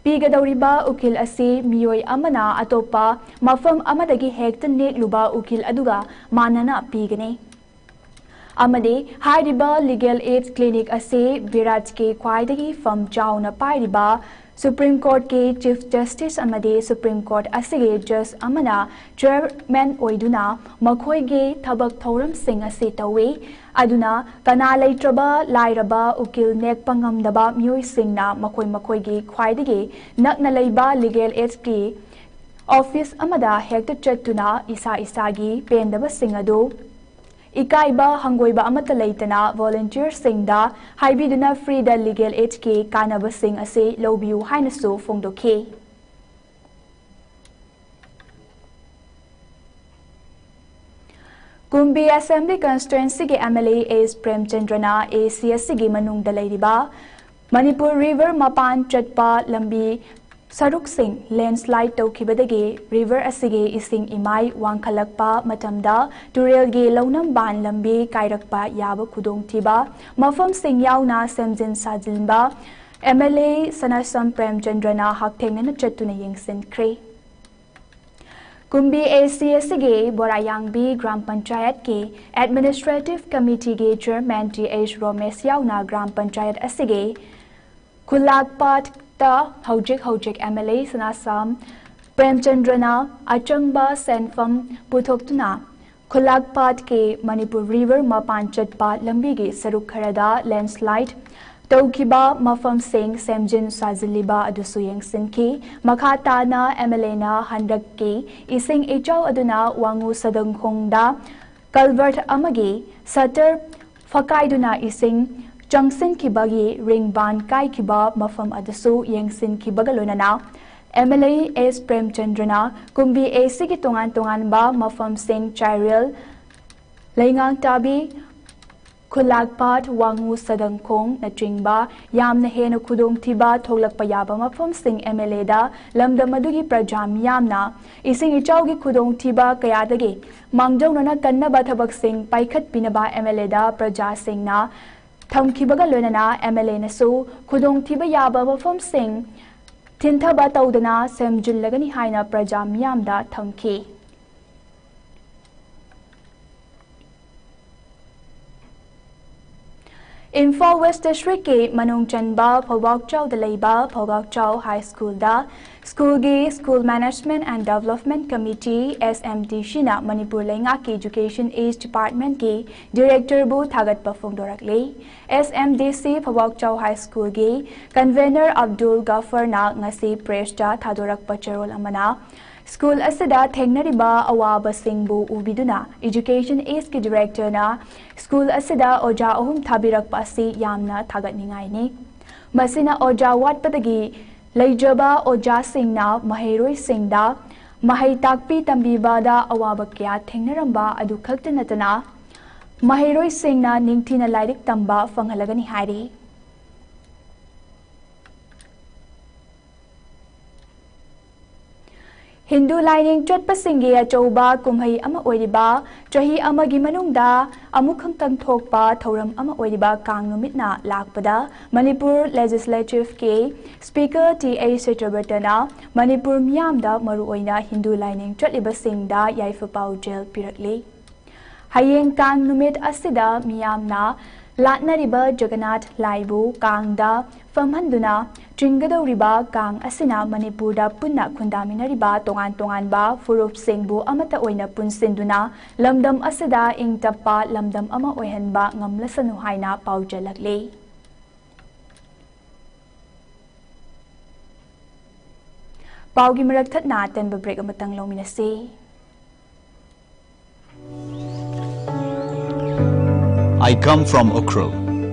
ꯄꯤꯒꯗꯧꯔꯤꯕ ꯎꯀꯤꯜ ꯑꯁꯤ ꯃꯤꯑꯣꯏ ꯑꯃꯅ ꯑꯇꯣꯞꯄ ꯃꯐꯝ ꯑꯃꯗꯒꯤ ꯍꯦꯛꯇ ꯅꯦꯛꯂꯨꯕ ꯎꯀꯤꯜ ꯑꯗꯨꯒ ꯃꯥꯟꯅꯅ ꯄꯤꯒꯅꯤ꯫ ꯑꯃꯗꯤ ꯍꯥꯏꯔꯤꯕ Legal Aid Clinic ꯑꯁꯤ ꯚꯥꯔꯠꯀꯤ ꯈ꯭ꯋꯥꯏꯗꯒꯤ ꯐꯝ ꯆꯥꯎꯅ ꯄꯥꯏꯔꯤꯕ Supreme Courtꯀꯤ Chief Justice ꯑꯃꯗꯤ Supreme Court ꯑꯁꯤꯒꯤ Judge ꯑꯃꯅ Chairman ꯑꯣꯏꯗꯨꯅ ꯃꯈꯣꯏꯒꯤ ꯊꯕꯛ ꯊꯧꯔꯝꯁꯤꯡ ꯑꯁꯤ ꯇꯧꯏ꯫ ꯑꯗꯨꯅ ꯀꯅꯥ ꯂꯩꯇ꯭ꯔꯕ, ꯂꯥꯏꯔꯕ, ꯎꯀꯤꯜ ꯅꯦꯛꯄ ꯉꯝꯗꯕ ꯃꯤꯑꯣꯏꯁꯤꯡꯅ ꯃꯈꯣꯏ ꯃꯈꯣꯏꯒꯤ ꯈ꯭ꯋꯥꯏꯗꯒꯤ ꯅꯛꯅ ꯂꯩꯕ Legal Aidꯀꯤ office ꯑꯃꯗ ꯍꯦꯛꯇ ꯆꯠꯇꯨꯅ ꯏꯁꯥ ꯏꯁꯥꯒꯤ ꯄꯦꯟꯗꯕꯁꯤꯡ ꯑꯗꯨ ꯏꯀꯥꯏꯕ ꯍꯪꯒꯣꯏꯕ ꯑꯃꯠꯇ ꯂꯩꯇꯅ volunteerꯁꯤꯡꯗ ꯍꯥꯏꯕꯤꯗꯨꯅ freeꯗ Legal Aidꯀꯤ ꯀꯥꯟꯅꯕꯁꯤꯡ ꯑꯁꯤ ꯂꯧꯕꯤꯌꯨ ꯍꯥꯏꯅꯁꯨ ꯐꯣꯡꯗꯣꯛꯈꯤ꯫ ꯀꯨꯝꯕꯤ Assembly Constituencyꯒꯤ MLA S ꯄ꯭ꯔꯦꯝꯆꯟꯗ꯭ꯔꯅ AC ꯑꯁꯤꯒꯤ ꯃꯅꯨꯡꯗ ꯂꯩꯔꯤꯕ ꯃꯅꯤꯄꯨꯔ River ꯃꯄꯥꯟ ꯆꯠꯄ ꯂꯝꯕꯤ ꯁꯔꯨꯛꯁꯤꯡ landslide ꯇꯧꯈꯤꯕꯗꯒꯤ river ꯑꯁꯤꯒꯤ ꯏꯁꯤꯡ ꯏꯃꯥꯏ ꯋꯥꯡꯈꯠꯂꯛꯄ ꯃꯇꯝꯗ ꯇꯨꯔꯦꯜꯒꯤ ꯂꯧꯅꯝꯕꯥꯟ ꯂꯝꯕꯤ ꯀꯥꯏꯔꯛꯄ ꯌꯥꯕ ꯈꯨꯗꯣꯡꯊꯤꯕ ꯃꯐꯝꯁꯤꯡ ꯌꯥꯎꯅ ꯁꯦꯝꯖꯤꯟ ꯁꯥꯖꯤꯟꯕ MLA ꯁꯅꯥꯁꯝ ꯄ꯭ꯔꯦꯝꯆꯟꯗ꯭ꯔꯅ ꯍꯛꯊꯦꯡꯅꯅ ꯆꯠꯇꯨꯅ ꯌꯦꯡꯁꯤꯟꯈ꯭ꯔꯦ꯫ ꯀꯨꯝꯕꯤ AC ꯑꯁꯤꯒꯤ ꯕꯣꯔꯥꯌꯥꯡꯕꯤ ꯒ꯭ꯔꯥꯝ ꯄꯟꯆꯥꯌꯠꯀꯤ Administrative Committeeꯒꯤ Chairman Th ꯔꯣꯃꯦꯁ ꯌꯥꯎꯅ ꯒ꯭ꯔꯥꯝ ꯄꯟꯆꯥꯌꯠ ꯑꯁꯤꯒꯤ ꯈꯨꯜꯂꯥꯛꯄꯥꯠꯇ ꯍꯧꯖꯤꯛ ꯍꯧꯖꯤꯛ MLA ꯁꯅꯥꯁꯝ ꯄ꯭ꯔꯦꯝꯆꯟꯗ꯭ꯔꯅ ꯑꯆꯪꯕ ꯁꯦꯟꯐꯝ ꯄꯨꯊꯣꯛꯇꯨꯅ ꯈꯨꯜꯂꯥꯛꯄꯥꯠꯀꯤ ꯃꯅꯤꯄꯨꯔ River ꯃꯄꯥꯟ ꯆꯠꯄ ꯂꯝꯕꯤꯒꯤ ꯁꯔꯨꯛ ꯈꯔꯗ landslide ꯇꯧꯈꯤꯕ ꯃꯐꯝꯁꯤꯡ ꯁꯦꯝꯖꯤꯟ ꯁꯥꯖꯤꯜꯂꯤꯕ ꯑꯗꯨꯁꯨ ꯌꯦꯡꯁꯤꯟꯈꯤ꯫ ꯃꯈꯥ ꯇꯥꯅ MLAꯅ ꯍꯟꯗꯛꯀꯤ ꯏꯁꯤꯡ ꯏꯆꯥꯎ ꯑꯗꯨꯅ ꯋꯥꯉꯨ ꯁꯗꯪꯈꯣꯡꯗ culvert ꯑꯃꯒꯤ shutter ꯐꯀꯥꯏꯗꯨꯅ ꯏꯁꯤꯡ ꯆꯪꯁꯤꯟꯈꯤꯕꯒꯤ ꯔꯤꯡꯕꯥꯟ ꯀꯥꯏꯈꯤꯕ ꯃꯐꯝ ꯑꯗꯨꯁꯨ ꯌꯦꯡꯁꯤꯟꯈꯤꯕꯒ ꯂꯣꯏꯅꯅ MLA S ꯄ꯭ꯔꯦꯝꯆꯟꯗ꯭ꯔꯅ ꯀꯨꯝꯕꯤ ACꯒꯤ ꯇꯣꯉꯥꯟ ꯇꯣꯉꯥꯟꯕ ꯃꯐꯝꯁꯤꯡ ꯆꯥꯏꯔꯦꯜ, ꯂꯩꯉꯥꯡꯇꯥꯕꯤ, ꯈꯨꯜꯂꯥꯛꯄꯥꯠ, ꯋꯥꯉꯨ ꯁꯗꯪꯈꯣꯡꯅꯆꯤꯡꯕ ꯌꯥꯝꯅ ꯍꯦꯟꯅ ꯈꯨꯗꯣꯡꯊꯤꯕ ꯊꯣꯛꯂꯛꯄ ꯌꯥꯕ ꯃꯐꯝꯁꯤꯡ MLAꯗ ꯂꯝꯗꯝ ꯑꯗꯨꯒꯤ ꯄ꯭ꯔꯖꯥ ꯃꯤꯌꯥꯝꯅ ꯏꯁꯤꯡ ꯏꯆꯥꯎꯒꯤ ꯈꯨꯗꯣꯡꯊꯤꯕ ꯀꯌꯥꯗꯒꯤ ꯃꯥꯡꯖꯧꯅꯅ ꯀꯟꯅꯕ ꯊꯕꯛꯁꯤꯡ ꯄꯥꯏꯈꯠꯄꯤꯅꯕ MLAꯗ ꯄ꯭ꯔꯖꯥꯁꯤꯡꯅ ꯊꯝꯈꯤꯕꯒ ꯂꯣꯏꯅꯅ MLAꯅꯁꯨ ꯈꯨꯗꯣꯡꯊꯤꯕ ꯌꯥꯕ ꯃꯐꯝꯁꯤꯡ ꯊꯤꯟꯊꯕ ꯇꯧꯗꯅ ꯁꯦꯝꯖꯤꯜꯂꯒꯅꯤ ꯍꯥꯏꯅ ꯄ꯭ꯔꯖꯥ ꯃꯤꯌꯥꯝꯗ ꯊꯝꯈꯤ꯫ ꯏꯝꯐꯥꯜ West Districtꯀꯤ ꯃꯅꯨꯡ ꯆꯟꯕ ꯐꯧꯕꯥꯛꯆꯥꯎꯗ ꯂꯩꯕ ꯐꯧꯕꯥꯛꯆꯥꯎ High Schoolꯗ schoolꯒꯤ School Management and Development Committee, SMDCꯅ Manipur ꯂꯩꯉꯥꯛꯀꯤ Education East Departmentꯀꯤ Directorꯕꯨ ꯊꯥꯒꯠꯄ ꯐꯣꯡꯗꯣꯔꯛꯂꯤ꯫ SMDC ꯐꯧꯕꯥꯛꯆꯥꯎ High Schoolꯒꯤ Convener ꯑꯕꯗꯨꯜ ꯒꯐꯔꯅ ꯉꯁꯤ pressꯇ ꯊꯥꯗꯣꯔꯛꯄ ꯆꯦꯔꯣꯜ ꯑꯃꯅ, school ꯑꯁꯤꯗ ꯊꯦꯡꯅꯔꯤꯕ ꯑꯋꯥꯕꯁꯤꯡꯕꯨ ꯎꯕꯤꯗꯨꯅ Education Eastꯀꯤ Directorꯅ school ꯑꯁꯤꯗ ꯑꯣꯖꯥ ꯑꯍꯨꯝ ꯊꯥꯕꯤꯔꯛꯄ ꯑꯁꯤ ꯌꯥꯝꯅ ꯊꯥꯒꯠꯅꯤꯡꯉꯥꯏꯅꯤ꯫ ꯃꯁꯤꯅ ꯑꯣꯖꯥ ꯋꯥꯠꯄꯗꯒꯤ ꯂꯩꯖꯕ ꯑꯣꯖꯥꯁꯤꯡꯅ ꯃꯍꯩꯔꯣꯏꯁꯤꯡꯗ ꯃꯍꯩ ꯇꯥꯛꯄꯤ ꯇꯝꯕꯤꯕꯗ ꯑꯋꯥꯕ ꯀꯌꯥ ꯊꯦꯡꯅꯔꯝꯕ ꯑꯗꯨ ꯈꯛꯇ ꯅꯠꯇꯅ, ꯃꯍꯩꯔꯣꯏꯁꯤꯡꯅ ꯅꯤꯡꯊꯤꯅ ꯂꯥꯏꯔꯤꯛ ꯇꯝꯕ ꯐꯪꯍꯜꯂꯒꯅꯤ ꯍꯥꯏꯔꯤ꯫ ꯍꯤꯟꯗꯨ ꯂꯥꯏꯅꯤꯡ ꯆꯠꯄꯁꯤꯡꯒꯤ ꯑꯆꯧꯕ ꯀꯨꯝꯍꯩ ꯑꯃ ꯑꯣꯏꯔꯤꯕ, ꯆꯍꯤ ꯑꯃꯒꯤ ꯃꯅꯨꯡꯗ ꯑꯃꯨꯛꯈꯛꯇꯪ ꯊꯣꯛꯄ ꯊꯧꯔꯝ ꯑꯃ ꯑꯣꯏꯔꯤꯕ ꯀꯥꯡ ꯅꯨꯃꯤꯠꯅ ꯂꯥꯛꯄꯗ, ꯃꯅꯤꯄꯨꯔ ꯂꯦꯖꯤꯁꯂꯦꯇꯤꯚꯀꯤ speaker T H Satyabrata Manipur ꯃꯤꯌꯥꯝꯗ, ꯃꯔꯨꯑꯣꯏꯅ ꯍꯤꯟꯗꯨ ꯂꯥꯏꯅꯤꯡ ꯆꯠꯂꯤꯕꯁꯤꯡꯗ ꯌꯥꯏꯐ ꯄꯥꯎꯖꯦꯜ ꯄꯤꯔꯛꯂꯤ꯫ ꯍꯌꯦꯡ ꯀꯥꯡ ꯅꯨꯃꯤꯠ ꯑꯁꯤꯗ ꯃꯤꯌꯥꯝꯅ ꯂꯥꯠꯅꯔꯤꯕ ꯖꯒꯟꯅꯥꯊ ꯂꯥꯏꯕꯨ ꯀꯥꯡꯗ ꯐꯝꯍꯟꯗꯨꯅ ꯆꯤꯡꯒꯗꯧꯔꯤꯕ ꯀꯥꯡ ꯑꯁꯤꯅ ꯃꯅꯤꯄꯨꯔꯗ ꯄꯨꯟꯅ ꯈꯨꯟꯗꯥꯃꯤꯟꯅꯔꯤꯕ ꯇꯣꯉꯥꯟ ꯇꯣꯉꯥꯟꯕ ꯐꯨꯔꯨꯞꯁꯤꯡꯕꯨ ꯑꯃꯠꯇ ꯑꯣꯏꯅ ꯄꯨꯟꯁꯤꯟꯗꯨꯅ ꯂꯝꯗꯝ ꯑꯁꯤꯗ ꯏꯪ ꯇꯞꯄ ꯂꯝꯗꯝ ꯑꯃ ꯑꯣꯏꯍꯟꯕ ꯉꯝꯂꯁꯅꯨ ꯍꯥꯏꯅ ꯄꯥꯎꯖꯦꯜꯂꯛꯂꯤ꯫ ꯄꯥꯎꯒꯤ ꯃꯔꯛ ꯊꯠꯅ ꯑꯇꯦꯟꯕ ꯕ꯭ꯔꯦꯛ ꯑꯃꯇꯪ ꯂꯧꯃꯤꯟꯅꯁꯤ꯫ I come from Ukhrul,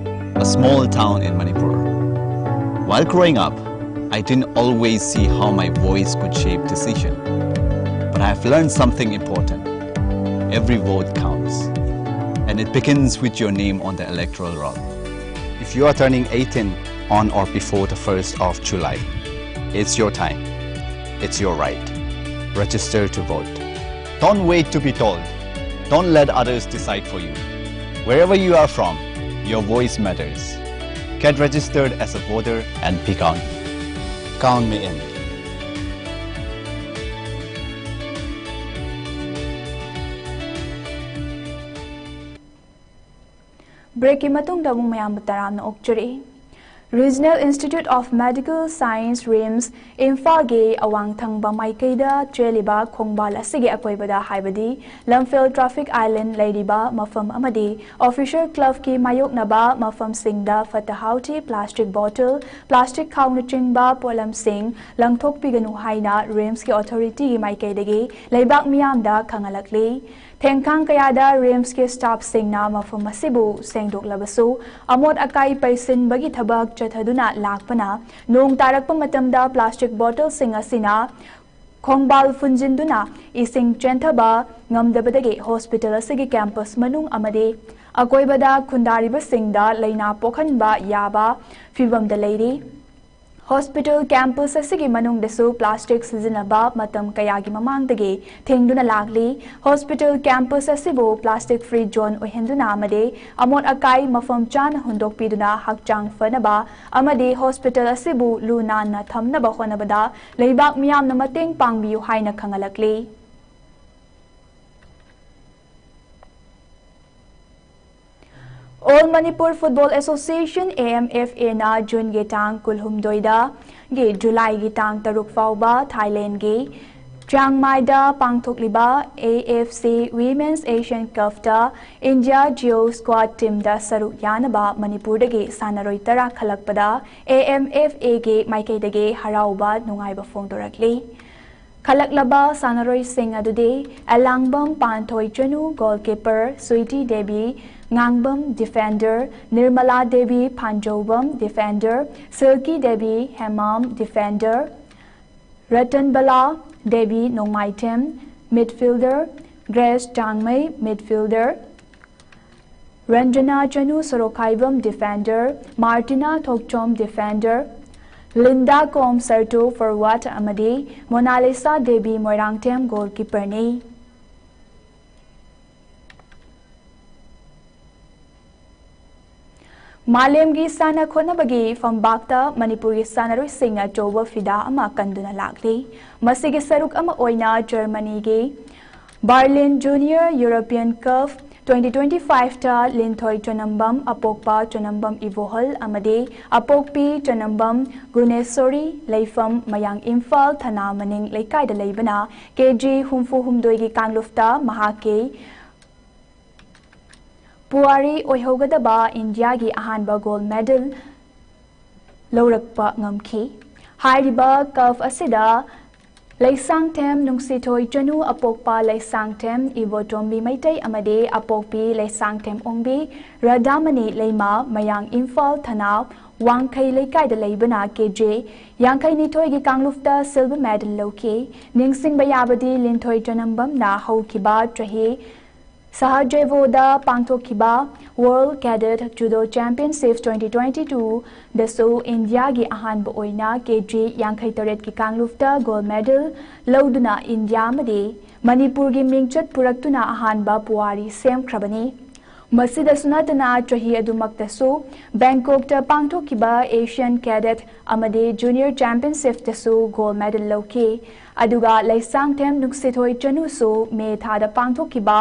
a small town in Manipur. While growing up, I didn't always see how my voice could shape decision. But I've learned something important. Every vote counts, and it begins with your name on the electoral roll. If you are turning eighteen on or before the first of July, it's your time. It's your right. Register to vote. Don't wait to be told. Don't let others decide for you. Wherever you are from, your voice matters. Get registered as a voter and be counted. Count me in. ꯕ꯭ꯔꯦꯛꯀꯤ ꯃꯇꯨꯡꯗ ꯑꯃꯨꯛ ꯃꯌꯥꯝꯕꯨ ꯇꯔꯥꯝꯅ ꯑꯣꯛꯆꯔꯤ꯫ Regional Institute of Medical Science, RIMS, ꯏꯝꯐꯥꯜꯒꯤ ꯑꯋꯥꯡ ꯊꯪꯕ ꯃꯥꯏꯀꯩꯗ ꯆꯦꯜꯂꯤꯕ ꯈꯣꯡꯕꯥꯜ ꯑꯁꯤꯒꯤ ꯑꯀꯣꯏꯕꯗ, ꯍꯥꯏꯕꯗꯤ ꯂꯝꯐꯦꯜ ꯇ꯭ꯔꯥꯐꯤꯛ ꯑꯥꯏꯂꯦꯟ ꯂꯩꯔꯤꯕ ꯃꯐꯝ ꯑꯃꯗꯤ ꯑꯣꯐꯤꯁꯔ ꯀ꯭ꯂꯕꯀꯤ ꯃꯥꯌꯣꯛꯅꯕ ꯃꯐꯝꯁꯤꯡꯗ ꯐꯠꯇ ꯍꯥꯎꯊꯤ, ꯄ꯭ꯂꯥꯁꯇꯤꯛ ꯕꯣꯇꯜ, ꯄ꯭ꯂꯥꯁꯇꯤꯛ ꯈꯥꯎꯅꯆꯤꯡꯕ ꯄꯣꯠꯂꯝꯁꯤꯡ ꯂꯪꯊꯣꯛꯄꯤꯒꯅꯨ ꯍꯥꯏꯅ ꯔꯤꯝꯁꯀꯤ ꯑꯣꯊꯣꯔꯤꯇꯤꯒꯤ ꯃꯥꯏꯀꯩꯗꯒꯤ ꯂꯩꯕꯥꯛ ꯃꯤꯌꯥꯝꯗ ꯈꯪꯍꯜꯂꯛꯂꯤ꯫ ꯊꯦꯡꯈꯥꯡ ꯀꯌꯥꯗ ꯔꯤꯝꯁꯀꯤ ꯁ꯭ꯇꯥꯐꯁꯤꯡꯅ ꯃꯐꯝ ꯑꯁꯤꯕꯨ ꯁꯦꯡꯗꯣꯛꯂꯕꯁꯨ, ꯑꯃꯣꯠ ꯑꯀꯥꯏ ꯄꯩꯁꯤꯟꯕꯒꯤ ꯊꯕꯛ ꯆꯠꯊꯗꯨꯅ ꯂꯥꯛꯄꯅ ꯅꯣꯡ ꯇꯥꯔꯛꯄ ꯃꯇꯝꯗ ꯄ꯭ꯂꯥꯁꯇꯤꯛ ꯕꯣꯇꯜꯁꯤꯡ ꯑꯁꯤꯅ ꯈꯣꯡꯕꯥꯜ ꯐꯨꯟꯖꯤꯟꯗꯨꯅ ꯏꯁꯤꯡ ꯆꯦꯟꯊꯕ ꯉꯝꯗꯕꯗꯒꯤ ꯍꯣꯁꯄꯤꯇꯥꯜ ꯑꯁꯤꯒꯤ ꯀꯦꯝꯄꯁ ꯃꯅꯨꯡ ꯑꯃꯗꯤ ꯑꯀꯣꯏꯕꯗ ꯈꯨꯟꯗꯥꯔꯤꯕꯁꯤꯡꯗ ꯂꯥꯏꯅꯥ ꯄꯣꯛꯍꯟꯕ ꯌꯥꯕ ꯐꯤꯕꯝꯗ ꯂꯩꯔꯤ꯫ ꯍꯣꯁꯄꯤꯇꯥꯜ ꯀꯦꯝꯄꯁ ꯑꯁꯤꯒꯤ ꯃꯅꯨꯡꯗꯁꯨ ꯄ꯭ꯂꯥꯁꯇꯤꯛ ꯁꯤꯖꯤꯟꯅꯕ ꯃꯇꯝ ꯀꯌꯥꯒꯤ ꯃꯃꯥꯡꯗꯒꯤ ꯊꯤꯡꯗꯨꯅ ꯂꯥꯛꯂꯤ꯫ ꯍꯣꯁꯄꯤꯇꯥꯜ ꯀꯦꯝꯄꯁ ꯑꯁꯤꯕꯨ plastic free zone ꯑꯣꯏꯍꯟꯗꯨꯅ ꯑꯃꯗꯤ ꯑꯃꯣꯠ ꯑꯀꯥꯏ ꯃꯐꯝ ꯆꯥꯅ ꯍꯨꯟꯗꯣꯛꯄꯤꯗꯨꯅ ꯍꯛꯆꯥꯡ ꯐꯅꯕ ꯑꯃꯗꯤ ꯍꯣꯁꯄꯤꯇꯥꯜ ꯑꯁꯤꯕꯨ ꯂꯨ ꯅꯥꯟꯅ ꯊꯝꯅꯕ ꯍꯣꯠꯅꯕꯗ ꯂꯩꯕꯥꯛ ꯃꯤꯌꯥꯝꯅ ꯃꯇꯦꯡ ꯄꯥꯡꯕꯤꯌꯨ ꯍꯥꯏꯅ ꯈꯪꯍꯜꯂꯛꯂꯤ꯫ All Manipur Football Association, A M F A ꯅ ꯖꯨꯟꯒꯤ ꯇꯥꯡ ꯀꯨꯟꯍꯨꯝꯗꯣꯏꯗꯒꯤ ꯖꯨꯂꯥꯏꯒꯤ ꯇꯥꯡ ꯇꯔꯨꯛ ꯐꯥꯎꯕ ꯊꯥꯏꯂꯦꯟꯒꯤ ꯆꯤꯌꯥꯡ ꯃꯥꯏꯗ ꯄꯥꯡꯊꯣꯛꯂꯤꯕ A F C Women's Asian Cup ꯇ India Geo Squad team ꯗ ꯁꯔꯨꯛ ꯌꯥꯅꯕ ꯃꯅꯤꯄꯨꯔꯗꯒꯤ ꯁꯥꯟꯅꯔꯣꯏ ꯇꯔꯥ ꯈꯜꯂꯛꯄꯗ A M F A ꯒꯤ ꯃꯥꯏꯀꯩꯗꯒꯤ ꯍꯔꯥꯎꯕ ꯅꯨꯡꯉꯥꯏꯕ ꯐꯣꯡꯗꯣꯔꯛꯂꯤ꯫ ꯈꯜꯂꯛꯂꯕ ꯁꯥꯟꯅꯔꯣꯏꯁꯤꯡ ꯑꯗꯨꯗꯤ Elangbam Panthoi Chanu goalkeeper, Sweety Devi Ngangbam defender, Nirmala Devi Phanjoubam defender, Shilky Devi Hemam defender, Ratanbala Devi Nongmaithem midfielder, Grace Dangmei midfielder, Ranjana Chanu Sorokhaibam defender, Martina Thokchom defender, Linda Kom Serto forward ꯑꯃꯗꯤ ꯃꯣꯅꯥꯂꯤꯁꯥ ꯗꯦꯕꯤ ꯃꯣꯏꯔꯥꯡꯊꯦꯝ goalkeeper ꯅꯤ꯫ ꯃꯥꯂꯦꯝꯒꯤ ꯁꯥꯟꯅ ꯈꯣꯠꯅꯕꯒꯤ ꯐꯝꯕꯥꯛꯇ ꯃꯅꯤꯄꯨꯔꯒꯤ ꯁꯥꯟꯅꯔꯣꯏꯁꯤꯡꯅ ꯑꯆꯧꯕ ꯐꯤꯗꯥ ꯑꯃ ꯀꯟꯗꯨꯅ ꯂꯥꯛꯂꯤ꯫ ꯃꯁꯤꯒꯤ ꯁꯔꯨꯛ ꯑꯃ ꯑꯣꯏꯅ ꯖꯔꯃꯅꯤꯒꯤ Berlin Junior European Cup twenty twenty-five ꯇ ꯂꯤꯟꯊꯣꯏ ꯆꯅꯝꯕꯝ, ꯑꯄꯣꯛꯄ ꯆꯅꯝꯕꯝ ꯏꯕꯣꯍꯜ ꯑꯃꯗꯤ ꯑꯄꯣꯛꯄꯤ ꯆꯅꯝꯕꯝ ꯒꯨꯅꯦꯁꯣꯔꯤ, ꯂꯩꯐꯝ ꯃꯌꯥꯡ ꯏꯝꯐꯥꯜ ꯊꯅꯥ ꯃꯅꯤꯡ ꯂꯩꯀꯥꯏꯗ ꯂꯩꯕꯅ ꯀꯦ ꯖꯤ ꯍꯨꯝꯐꯨ ꯍꯨꯝꯗꯣꯏꯒꯤ ꯀꯥꯡꯂꯨꯞꯇ ꯃꯍꯥꯛꯀꯤ ꯄꯨꯋꯥꯔꯤ ꯑꯣꯏꯍꯧꯒꯗꯕ ꯏꯟꯗꯤꯌꯥꯒꯤ ꯑꯍꯥꯟꯕ gold medal ꯂꯧꯔꯛꯄ ꯉꯝꯈꯤ꯫ ꯍꯥꯏꯔꯤꯕ cup ꯑꯁꯤꯗ ꯂꯩꯁꯥꯡꯊꯦꯝ ꯅꯨꯡꯁꯤꯊꯣꯏ ꯆꯅꯨ, ꯑꯄꯣꯛꯄ ꯂꯩꯁꯥꯡꯊꯦꯝ ꯏꯕꯣꯇꯣꯝꯕꯤ ꯃꯩꯇꯩ ꯑꯃꯗꯤ ꯑꯄꯣꯛꯄꯤ ꯂꯩꯁꯥꯡꯊꯦꯝ ꯑꯣꯡꯕꯤ ꯔꯥꯙꯥꯃꯅꯤ ꯂꯩꯃ, ꯃꯌꯥꯡ ꯏꯝꯐꯥꯜ ꯊꯅꯥ ꯋꯥꯡꯈꯩ ꯂꯩꯀꯥꯏꯗ ꯂꯩꯕꯅ ꯀꯦ ꯖꯦ ꯌꯥꯡꯈꯩ ꯅꯤꯊꯣꯏꯒꯤ ꯀꯥꯡꯂꯨꯞꯇ silver medal ꯂꯧꯈꯤ꯫ ꯅꯤꯡꯁꯤꯡꯕ ꯌꯥꯕꯗꯤ ꯂꯤꯟꯊꯣꯏ ꯆꯅꯝꯕꯝꯅ ꯍꯧꯈꯤꯕ ꯆꯍꯤ ꯁꯍꯖꯦꯕꯣꯗ ꯄꯥꯡꯊꯣꯛꯈꯤꯕ World Cadet Judo Championship twenty twenty two ꯗꯁꯨ ꯏꯟꯗꯤꯌꯥꯒꯤ ꯑꯍꯥꯟꯕ ꯑꯣꯏꯅ ꯀꯦ ꯖꯤ ꯌꯥꯡꯈꯩ ꯇꯔꯦꯠꯀꯤ ꯀꯥꯡꯂꯨꯞꯇ gold medal ꯂꯧꯗꯨꯅ ꯏꯟꯗꯤꯌꯥ ꯑꯃꯗꯤ ꯃꯅꯤꯄꯨꯔꯒꯤ ꯃꯤꯡꯆꯠ ꯄꯨꯔꯛꯇꯨꯅ ꯑꯍꯥꯟꯕ ꯄꯨꯋꯥꯔꯤ ꯁꯦꯝꯈ꯭ꯔꯕꯅꯤ꯫ ꯃꯁꯤꯗꯁꯨ ꯅꯠꯇꯅ ꯆꯍꯤ ꯑꯗꯨꯃꯛꯇꯁꯨ ꯕꯦꯡꯀꯣꯛꯇ ꯄꯥꯡꯊꯣꯛꯈꯤꯕ Asian Cadet ꯑꯃꯗꯤ Junior Championshipꯇꯁꯨ gold medal ꯂꯧꯈꯤ꯫ ꯑꯗꯨꯒ ꯂꯩꯁꯥꯡꯊꯦꯝ ꯅꯨꯡꯁꯤꯊꯣꯏ ꯆꯅꯨꯁꯨ ꯃꯦ ꯊꯥꯗ ꯄꯥꯡꯊꯣꯛꯈꯤꯕ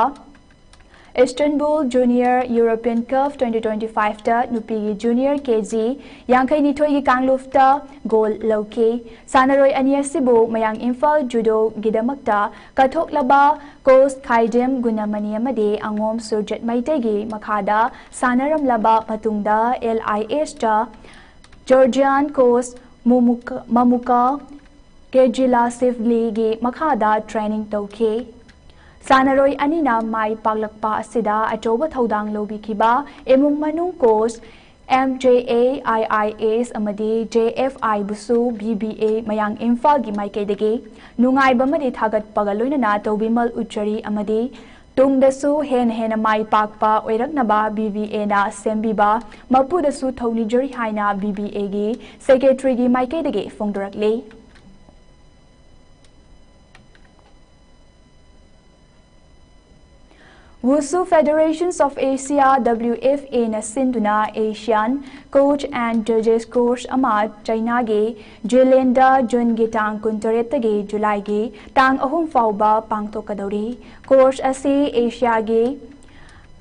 Istanbul Junior European Cup twenty twenty five ꯇ ꯅꯨꯄꯤꯒꯤ junior ꯀꯦ ꯖꯤ ꯌꯥꯡꯈꯩ ꯅꯤꯊꯣꯏꯒꯤ ꯀꯥꯡꯂꯨꯞꯇ gold ꯂꯧꯈꯤ꯫ ꯁꯥꯟꯅꯔꯣꯏ ꯑꯅꯤ ꯑꯁꯤꯕꯨ ꯃꯌꯥꯡ ꯏꯝꯐꯥꯜ judoꯒꯤꯗꯃꯛꯇ ꯀꯠꯊꯣꯛꯂꯕ coach ꯈꯥꯏꯗꯦꯝ ꯒꯨꯅꯃꯅꯤ ꯑꯃꯗꯤ ꯑꯉꯣꯝ ꯁꯨꯔꯖꯤꯠ ꯃꯩꯇꯩꯒꯤ ꯃꯈꯥꯗ ꯁꯥꯟꯅꯔꯝꯂꯕ ꯃꯇꯨꯡꯗ L I S ꯇ Georgian coach ꯃꯨꯃꯨꯀ- ꯃꯃꯨꯀ ꯀꯦꯖꯤꯂꯥꯁꯤꯚꯂꯤꯒꯤ ꯃꯈꯥꯗ training ꯇꯧꯈꯤ꯫ ꯁꯥꯟꯅꯔꯣꯏ ꯑꯅꯤꯅ ꯃꯥꯏ ꯄꯥꯛꯂꯛꯄ ꯑꯁꯤꯗ ꯑꯆꯧꯕ ꯊꯧꯗꯥꯡ ꯂꯧꯕꯤꯈꯤꯕ ꯏꯃꯨꯡ ꯃꯅꯨꯡ coach M J A I I S ꯑꯃꯗꯤ J F I ꯕꯨꯁꯨ B B A ꯃꯌꯥꯡ ꯏꯝꯐꯥꯜꯒꯤ ꯃꯥꯏꯀꯩꯗꯒꯤ ꯅꯨꯡꯉꯥꯏꯕ ꯑꯃꯗꯤ ꯊꯥꯒꯠꯄꯒ ꯂꯣꯏꯅꯅ ꯇꯧꯕꯤꯃꯜ ꯎꯠꯆꯔꯤ ꯑꯃꯗꯤ ꯇꯨꯡꯗꯁꯨ ꯍꯦꯟꯅ ꯍꯦꯟꯅ ꯃꯥꯏ ꯄꯥꯛꯄ ꯑꯣꯏꯔꯛꯅꯕ B B A ꯅ ꯁꯦꯝꯕꯤꯕ ꯃꯄꯨꯗꯁꯨ ꯊꯧꯅꯤꯖꯔꯤ ꯍꯥꯏꯅ B B A ꯒꯤ secretary ꯒꯤ ꯃꯥꯏꯀꯩꯗꯒꯤ ꯐꯣꯡꯗꯣꯔꯛꯂꯤ꯫ Wushu Federations of Asia, W F A ꯅ ꯁꯤꯟꯗꯨꯅ Asian Coach and Judges Course ꯑꯃ ꯆꯩꯅꯥꯒꯤ ꯖꯤꯂꯦꯟꯗ ꯖꯨꯟꯒꯤ ꯇꯥꯡ ꯀꯨꯟꯇꯔꯦꯠꯇꯒꯤ ꯖꯨꯂꯥꯏꯒꯤ ꯇꯥꯡ ꯑꯍꯨꯝ ꯐꯥꯎꯕ ꯄꯥꯡꯊꯣꯛꯀꯗꯧꯔꯤ꯫ Course ꯑꯁꯤ ꯑꯦꯁꯤꯌꯥꯒꯤ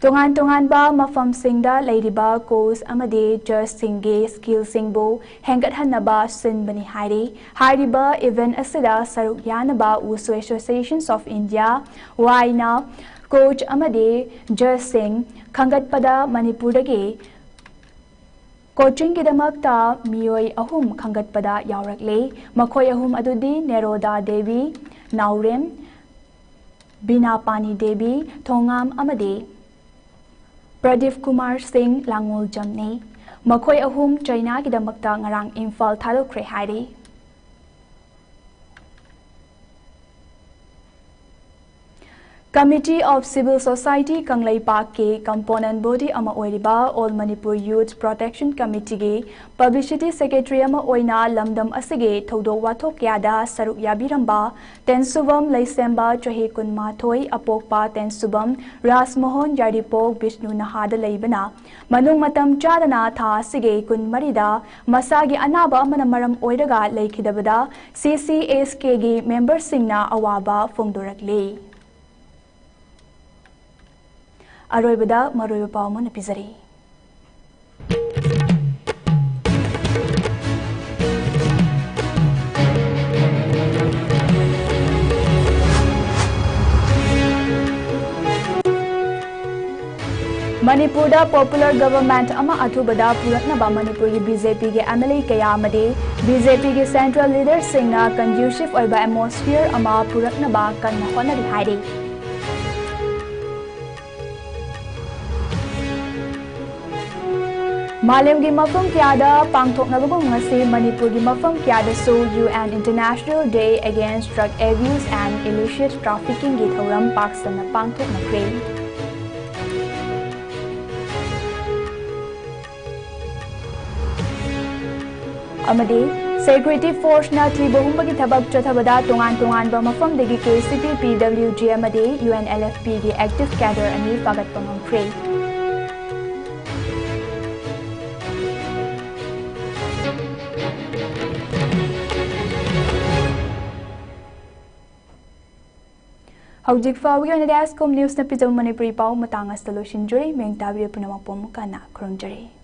ꯇꯣꯉꯥꯟ ꯇꯣꯉꯥꯟꯕ ꯃꯐꯝꯁꯤꯡꯗ ꯂꯩꯔꯤꯕ coach ꯑꯃꯗꯤ judgeꯁꯤꯡꯒꯤ skillꯁꯤꯡꯕꯨ ꯍꯦꯟꯒꯠꯍꯟꯅꯕ ꯁꯤꯟꯕꯅꯤ ꯍꯥꯏꯔꯤ꯫ ꯍꯥꯏꯔꯤꯕ event ꯑꯁꯤꯗ ꯁꯔꯨꯛ ꯌꯥꯅꯕ Wushu Associations of India, ꯋꯥꯏꯅ coach ꯑꯃꯗꯤ judgeꯁꯤꯡ ꯈꯟꯒꯠꯄꯗ ꯃꯅꯤꯄꯨꯔꯗꯒꯤ coachingꯒꯤꯗꯃꯛꯇ ꯃꯤꯑꯣꯏ ꯑꯍꯨꯝ ꯈꯟꯒꯠꯄꯗ ꯌꯥꯎꯔꯛꯂꯤ꯫ ꯃꯈꯣꯏ ꯑꯍꯨꯝ ꯑꯗꯨꯗꯤ ꯅꯦꯔꯣꯗꯥ ꯗꯦꯕꯤ, ꯅꯥꯎꯔꯦꯝ, ꯕꯤꯅꯥꯄꯥꯅꯤ ꯗꯦꯕꯤ, ꯊꯣꯉꯥꯝ ꯑꯃꯗꯤ ꯄ꯭ꯔꯗꯤꯞ ꯀꯨꯃꯥꯔ ꯁꯤꯡ, ꯂꯥꯡꯉꯣꯜꯖꯝꯅꯤ꯫ ꯃꯈꯣꯏ ꯑꯍꯨꯝ ꯆꯩꯅꯥꯒꯤꯗꯃꯛꯇ ꯉꯔꯥꯡ ꯏꯝꯐꯥꯜ ꯊꯥꯗꯣꯛꯈ꯭ꯔꯦ ꯍꯥꯏꯔꯤ꯫ Committee of Civil Society ꯀꯪꯂꯩꯄꯥꯛꯀꯤ component body ꯑꯃ ꯑꯣꯏꯔꯤꯕ All Manipur Youth Protection Committeeꯒꯤ publicity secretary ꯑꯃ ꯑꯣꯏꯅ ꯂꯝꯗꯝ ꯑꯁꯤꯒꯤ ꯊꯧꯗꯣꯛ ꯋꯥꯊꯣꯛ ꯀꯌꯥꯗ ꯁꯔꯨꯛ ꯌꯥꯕꯤꯔꯝꯕ ꯇꯦꯟꯁꯨꯕꯝ ꯂꯩꯁꯦꯝꯕ, ꯆꯍꯤ ꯀꯨꯟꯃꯥꯊꯣꯏ, ꯑꯄꯣꯛꯄ ꯇꯦꯟꯁꯨꯕꯝ ꯔꯥꯖꯃꯣꯍꯟ ꯌꯥꯏꯔꯤꯄꯣꯛ ꯕꯤꯁꯅꯨ ꯅꯍꯥꯗ ꯂꯩꯕꯅ ꯃꯅꯨꯡ ꯃꯇꯝ ꯆꯥꯗꯅ ꯊꯥ ꯑꯁꯤꯒꯤ ꯀꯨꯟꯃꯔꯤꯗ ꯃꯁꯥꯒꯤ ꯑꯅꯥꯕ ꯑꯃꯅ ꯃꯔꯝ ꯑꯣꯏꯔꯒ ꯂꯩꯈꯤꯗꯕꯗ CCSKꯒꯤ memberꯁꯤꯡꯅ ꯑꯋꯥꯕ ꯐꯣꯡꯗꯣꯔꯛꯂꯤ꯫ ꯑꯔꯣꯏꯕꯗ ꯃꯔꯨꯑꯣꯏꯕ ꯄꯥꯎ ꯑꯃꯅ ꯄꯤꯖꯔꯤ꯫ ꯃꯅꯤꯄꯨꯔꯗ popular government ꯑꯃ ꯑꯊꯨꯕꯗ ꯄꯨꯔꯛꯅꯕ ꯃꯅꯤꯄꯨꯔꯒꯤ BJPꯒꯤ MLA ꯀꯌꯥ ꯑꯃꯗꯤ BJPꯒꯤ central leaderꯁꯤꯡꯅ conducive ꯑꯣꯏꯕ atmosphere ꯑꯃ ꯄꯨꯔꯛꯅꯕ ꯀꯟꯅ ꯍꯣꯠꯅꯔꯤ ꯍꯥꯏꯔꯤ꯫ ꯃꯥꯂꯦꯝꯒꯤ ꯃꯐꯝ ꯀꯌꯥꯗ ꯄꯥꯡꯊꯣꯛꯅꯕꯒꯨꯝ ꯉꯁꯤ ꯃꯅꯤꯄꯨꯔꯒꯤ ꯃꯐꯝ ꯀꯌꯥꯗꯁꯨ UN International Day Against Drug Abuse and Illicit Traffickingꯒꯤ ꯊꯧꯔꯝ ꯄꯥꯛ ꯁꯟꯅ ꯄꯥꯡꯊꯣꯛꯅꯈ꯭ꯔꯦ꯫ ꯑꯃꯗꯤ security forceꯅ ꯊꯤꯕ ꯍꯨꯝꯕꯒꯤ ꯊꯕꯛ ꯆꯠꯊꯕꯗ ꯇꯣꯉꯥꯟ ꯇꯣꯉꯥꯟꯕ ꯃꯐꯝꯗꯒꯤ KCP, PWG ꯑꯃꯗꯤ UNLFPꯒꯤ active cadre ꯑꯅꯤ ꯐꯥꯒꯠꯄ ꯉꯝꯈ꯭ꯔꯦ꯫ ꯍꯧꯖꯤꯛ ꯐꯥꯎꯕꯒꯤ ꯑꯣꯏꯅꯗꯤ Ascom Newsꯅ ꯄꯤꯖꯕ ꯃꯅꯤꯄꯨꯔꯤ ꯄꯥꯎ ꯃꯇꯥꯡ ꯑꯁꯤꯗ ꯂꯣꯏꯁꯤꯟꯖꯔꯤ꯫ ꯃꯤꯡ ꯇꯥꯕꯤꯔꯤꯕ ꯄꯨꯝꯅꯃꯛꯄꯨ ꯑꯃꯨꯛ ꯍꯟꯅ ꯈꯨꯔꯨꯝꯖꯔꯤ꯫